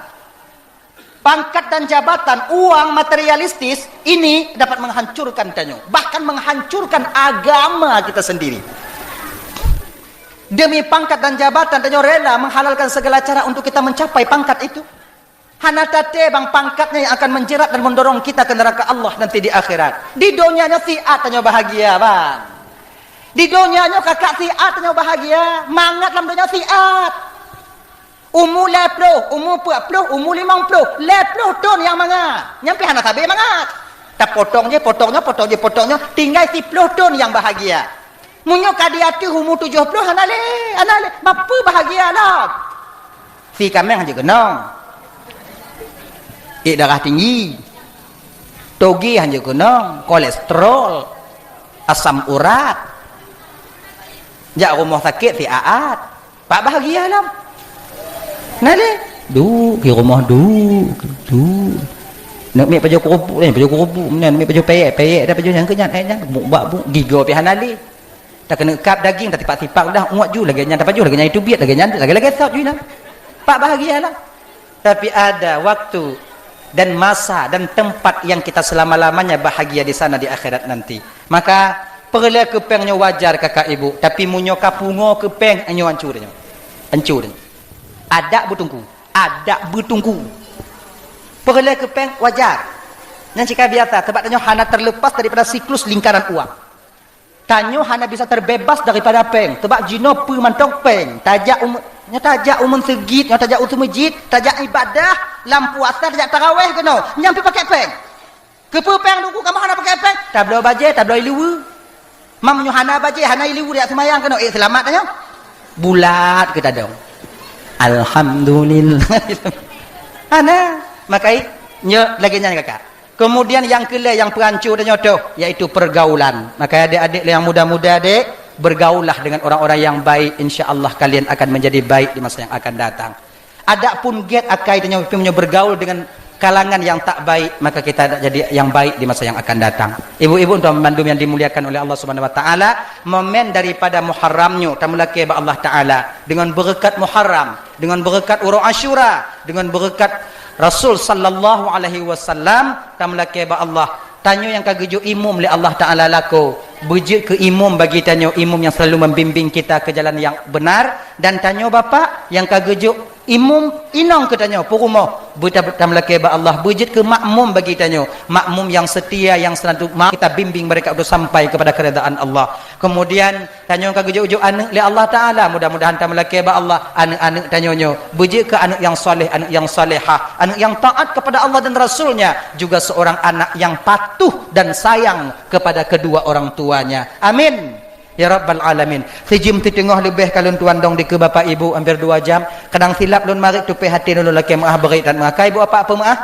Pangkat dan jabatan, uang materialistis ini dapat menghancurkan tanyoe, bahkan menghancurkan agama kita sendiri. Demi pangkat dan jabatan, tanyoe rela menghalalkan segala cara untuk kita mencapai pangkat itu. Hana taté bang pangkatnya yang akan menjerat dan mendorong kita ke neraka Allah nanti di akhirat. Di donya nyoe siat tanyoe bahagia, bang. Di donya nyoe kakak siat tanyoe bahagia, mangat lam donya siat. Umu lhèe ploh, umu peuet ploh, umu limong ploh, lhèe ploh thon nyang mangat. Nyan pih hana sabe mangat. Tapotong jih, potong nyoe, potong jih, potong nyoe, tinggai siploh thon nyang bahagia. Meunyoe ka di ateueh umu tujoh ploh, hana lé, hana lé. Bapeue bahagia lom. Si kaméng hanjeuet keunong. Ék darah tinggi. Toge hanjeuet keunong, kolesterol, asam urat. Jak rumoh sakét siat-at. Pak bahagia lom. Nah lé, duek di rumoh duek, duek. Neuk miet pajoh keurupuk, eh, pajoh keurupuk, meunan miet pajoh pèyek, pèyek dah pajoh nyang keu nyan, eh, nyan, buk bak buk, gigoe pih hana lé. Takeuneuk kab daging, tatipak-tipak dah, uet ju lagèe nyan, tapajoh lagèe nyan, itu biet lagèe nyan, lagèe-lagèe sot ju nyan. Pak bahagia lah. Tapi ada waktu dan masa dan tempat yang kita selama-lamanya bahagia di sana di akhirat nanti. Maka, peureulèe keu péng nyoe wajar kakak ibu, tapi meunyoe ka pungo keu péng, nyoe hancô nyoe. Hancô nyoe. Adak beuteungku, adak beuteungku. Peureulèe keu péng wajar. Nyan cit ka biasa, sebab tanyoe hana terlepas daripada siklus lingkaran uang. Tanyoe hana bisa terbebas daripada péng, sebab jinoe peue mantong péng. Tajak u-, nyoe tajak u meuseujid, nyoe tajak u seumeujid, tajak ibadah, lam puasa tajak taraweh keunoe, nyan pih pakèk péng. Keupeue péng Teungku, kamoe hana pakèk péng? Tabloe bajèe, tabloe ié luweue. Meunyoe hana bajèe, hana ié luweue, tajak seumayang keunoe, ék seulamat tanyoe? Bulat keu tadong. Alhamdulillah. Hana. Maka i-, nyoe lagèe nyan kakak. Kemudian nyang keulhèe nyang peuhanco tanyoe toh, yaitu pergaulan. Maka adék-adék nyang muda-muda dek, bergaullah dengan orang-orang yang baik, insya Allah kalian akan menjadi baik di masa yang akan datang. Adapun gét akai tanyoe, meunyoe bergaul dengan kalangan yang tak baik, maka kita tak jadi yang baik di masa yang akan datang. Ibu-ibu dan bandum yang dimuliakan oleh Allah Subhanahu Wa Taala, momen daripada Muharram nyoe tameulakèe bak Allah Taala dengan berkat Muharram, dengan berkat uroe Asyura, dengan berkat Rasul sallallahu alaihi wasallam, tameulakèe bak Allah. Tanyoe nyang ka geujok imum lé Allah Taala lakoe, beujeuet keu imum bagi tanyoe, imum nyang selalu membimbing kita ke jalan yang benar, dan tanyoe bapak nyang ka geujok imum inong keu tanyoe, peurumoh, beuta-, tameulakèe bak Allah, beujeuet keu makmum bagi tanyoe, makmum nyang setia, nyang selalu ma-, kita bimbing mereka untuk sampai kepada keridaan Allah. Kemudian, tanyoe ka geujok-jok aneuk lé Allah Taala, mudah-mudahan tameulakèe bak Allah, aneuk-aneuk tanyoe nyoe beujeuet keu aneuk nyang saleh, aneuk nyang salehah, aneuk nyang taat kepada Allah dan Rasul-Nya, juga seorang anak yang patuh dan sayang kepada kedua orang tuanya. Amin. Ya Rabbal Alamin. Sijeuem siteungoh leubeh ka lôn tuan dong dikeue Bapak Ibu, hampir dua jam. Kadang silap lôn marit tupéh até lôn lakèe meu'ah beurit dan meu'ah. Ka ibu apak peumeu'ah?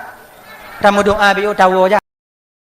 Tameudoa biôh tawoe jak.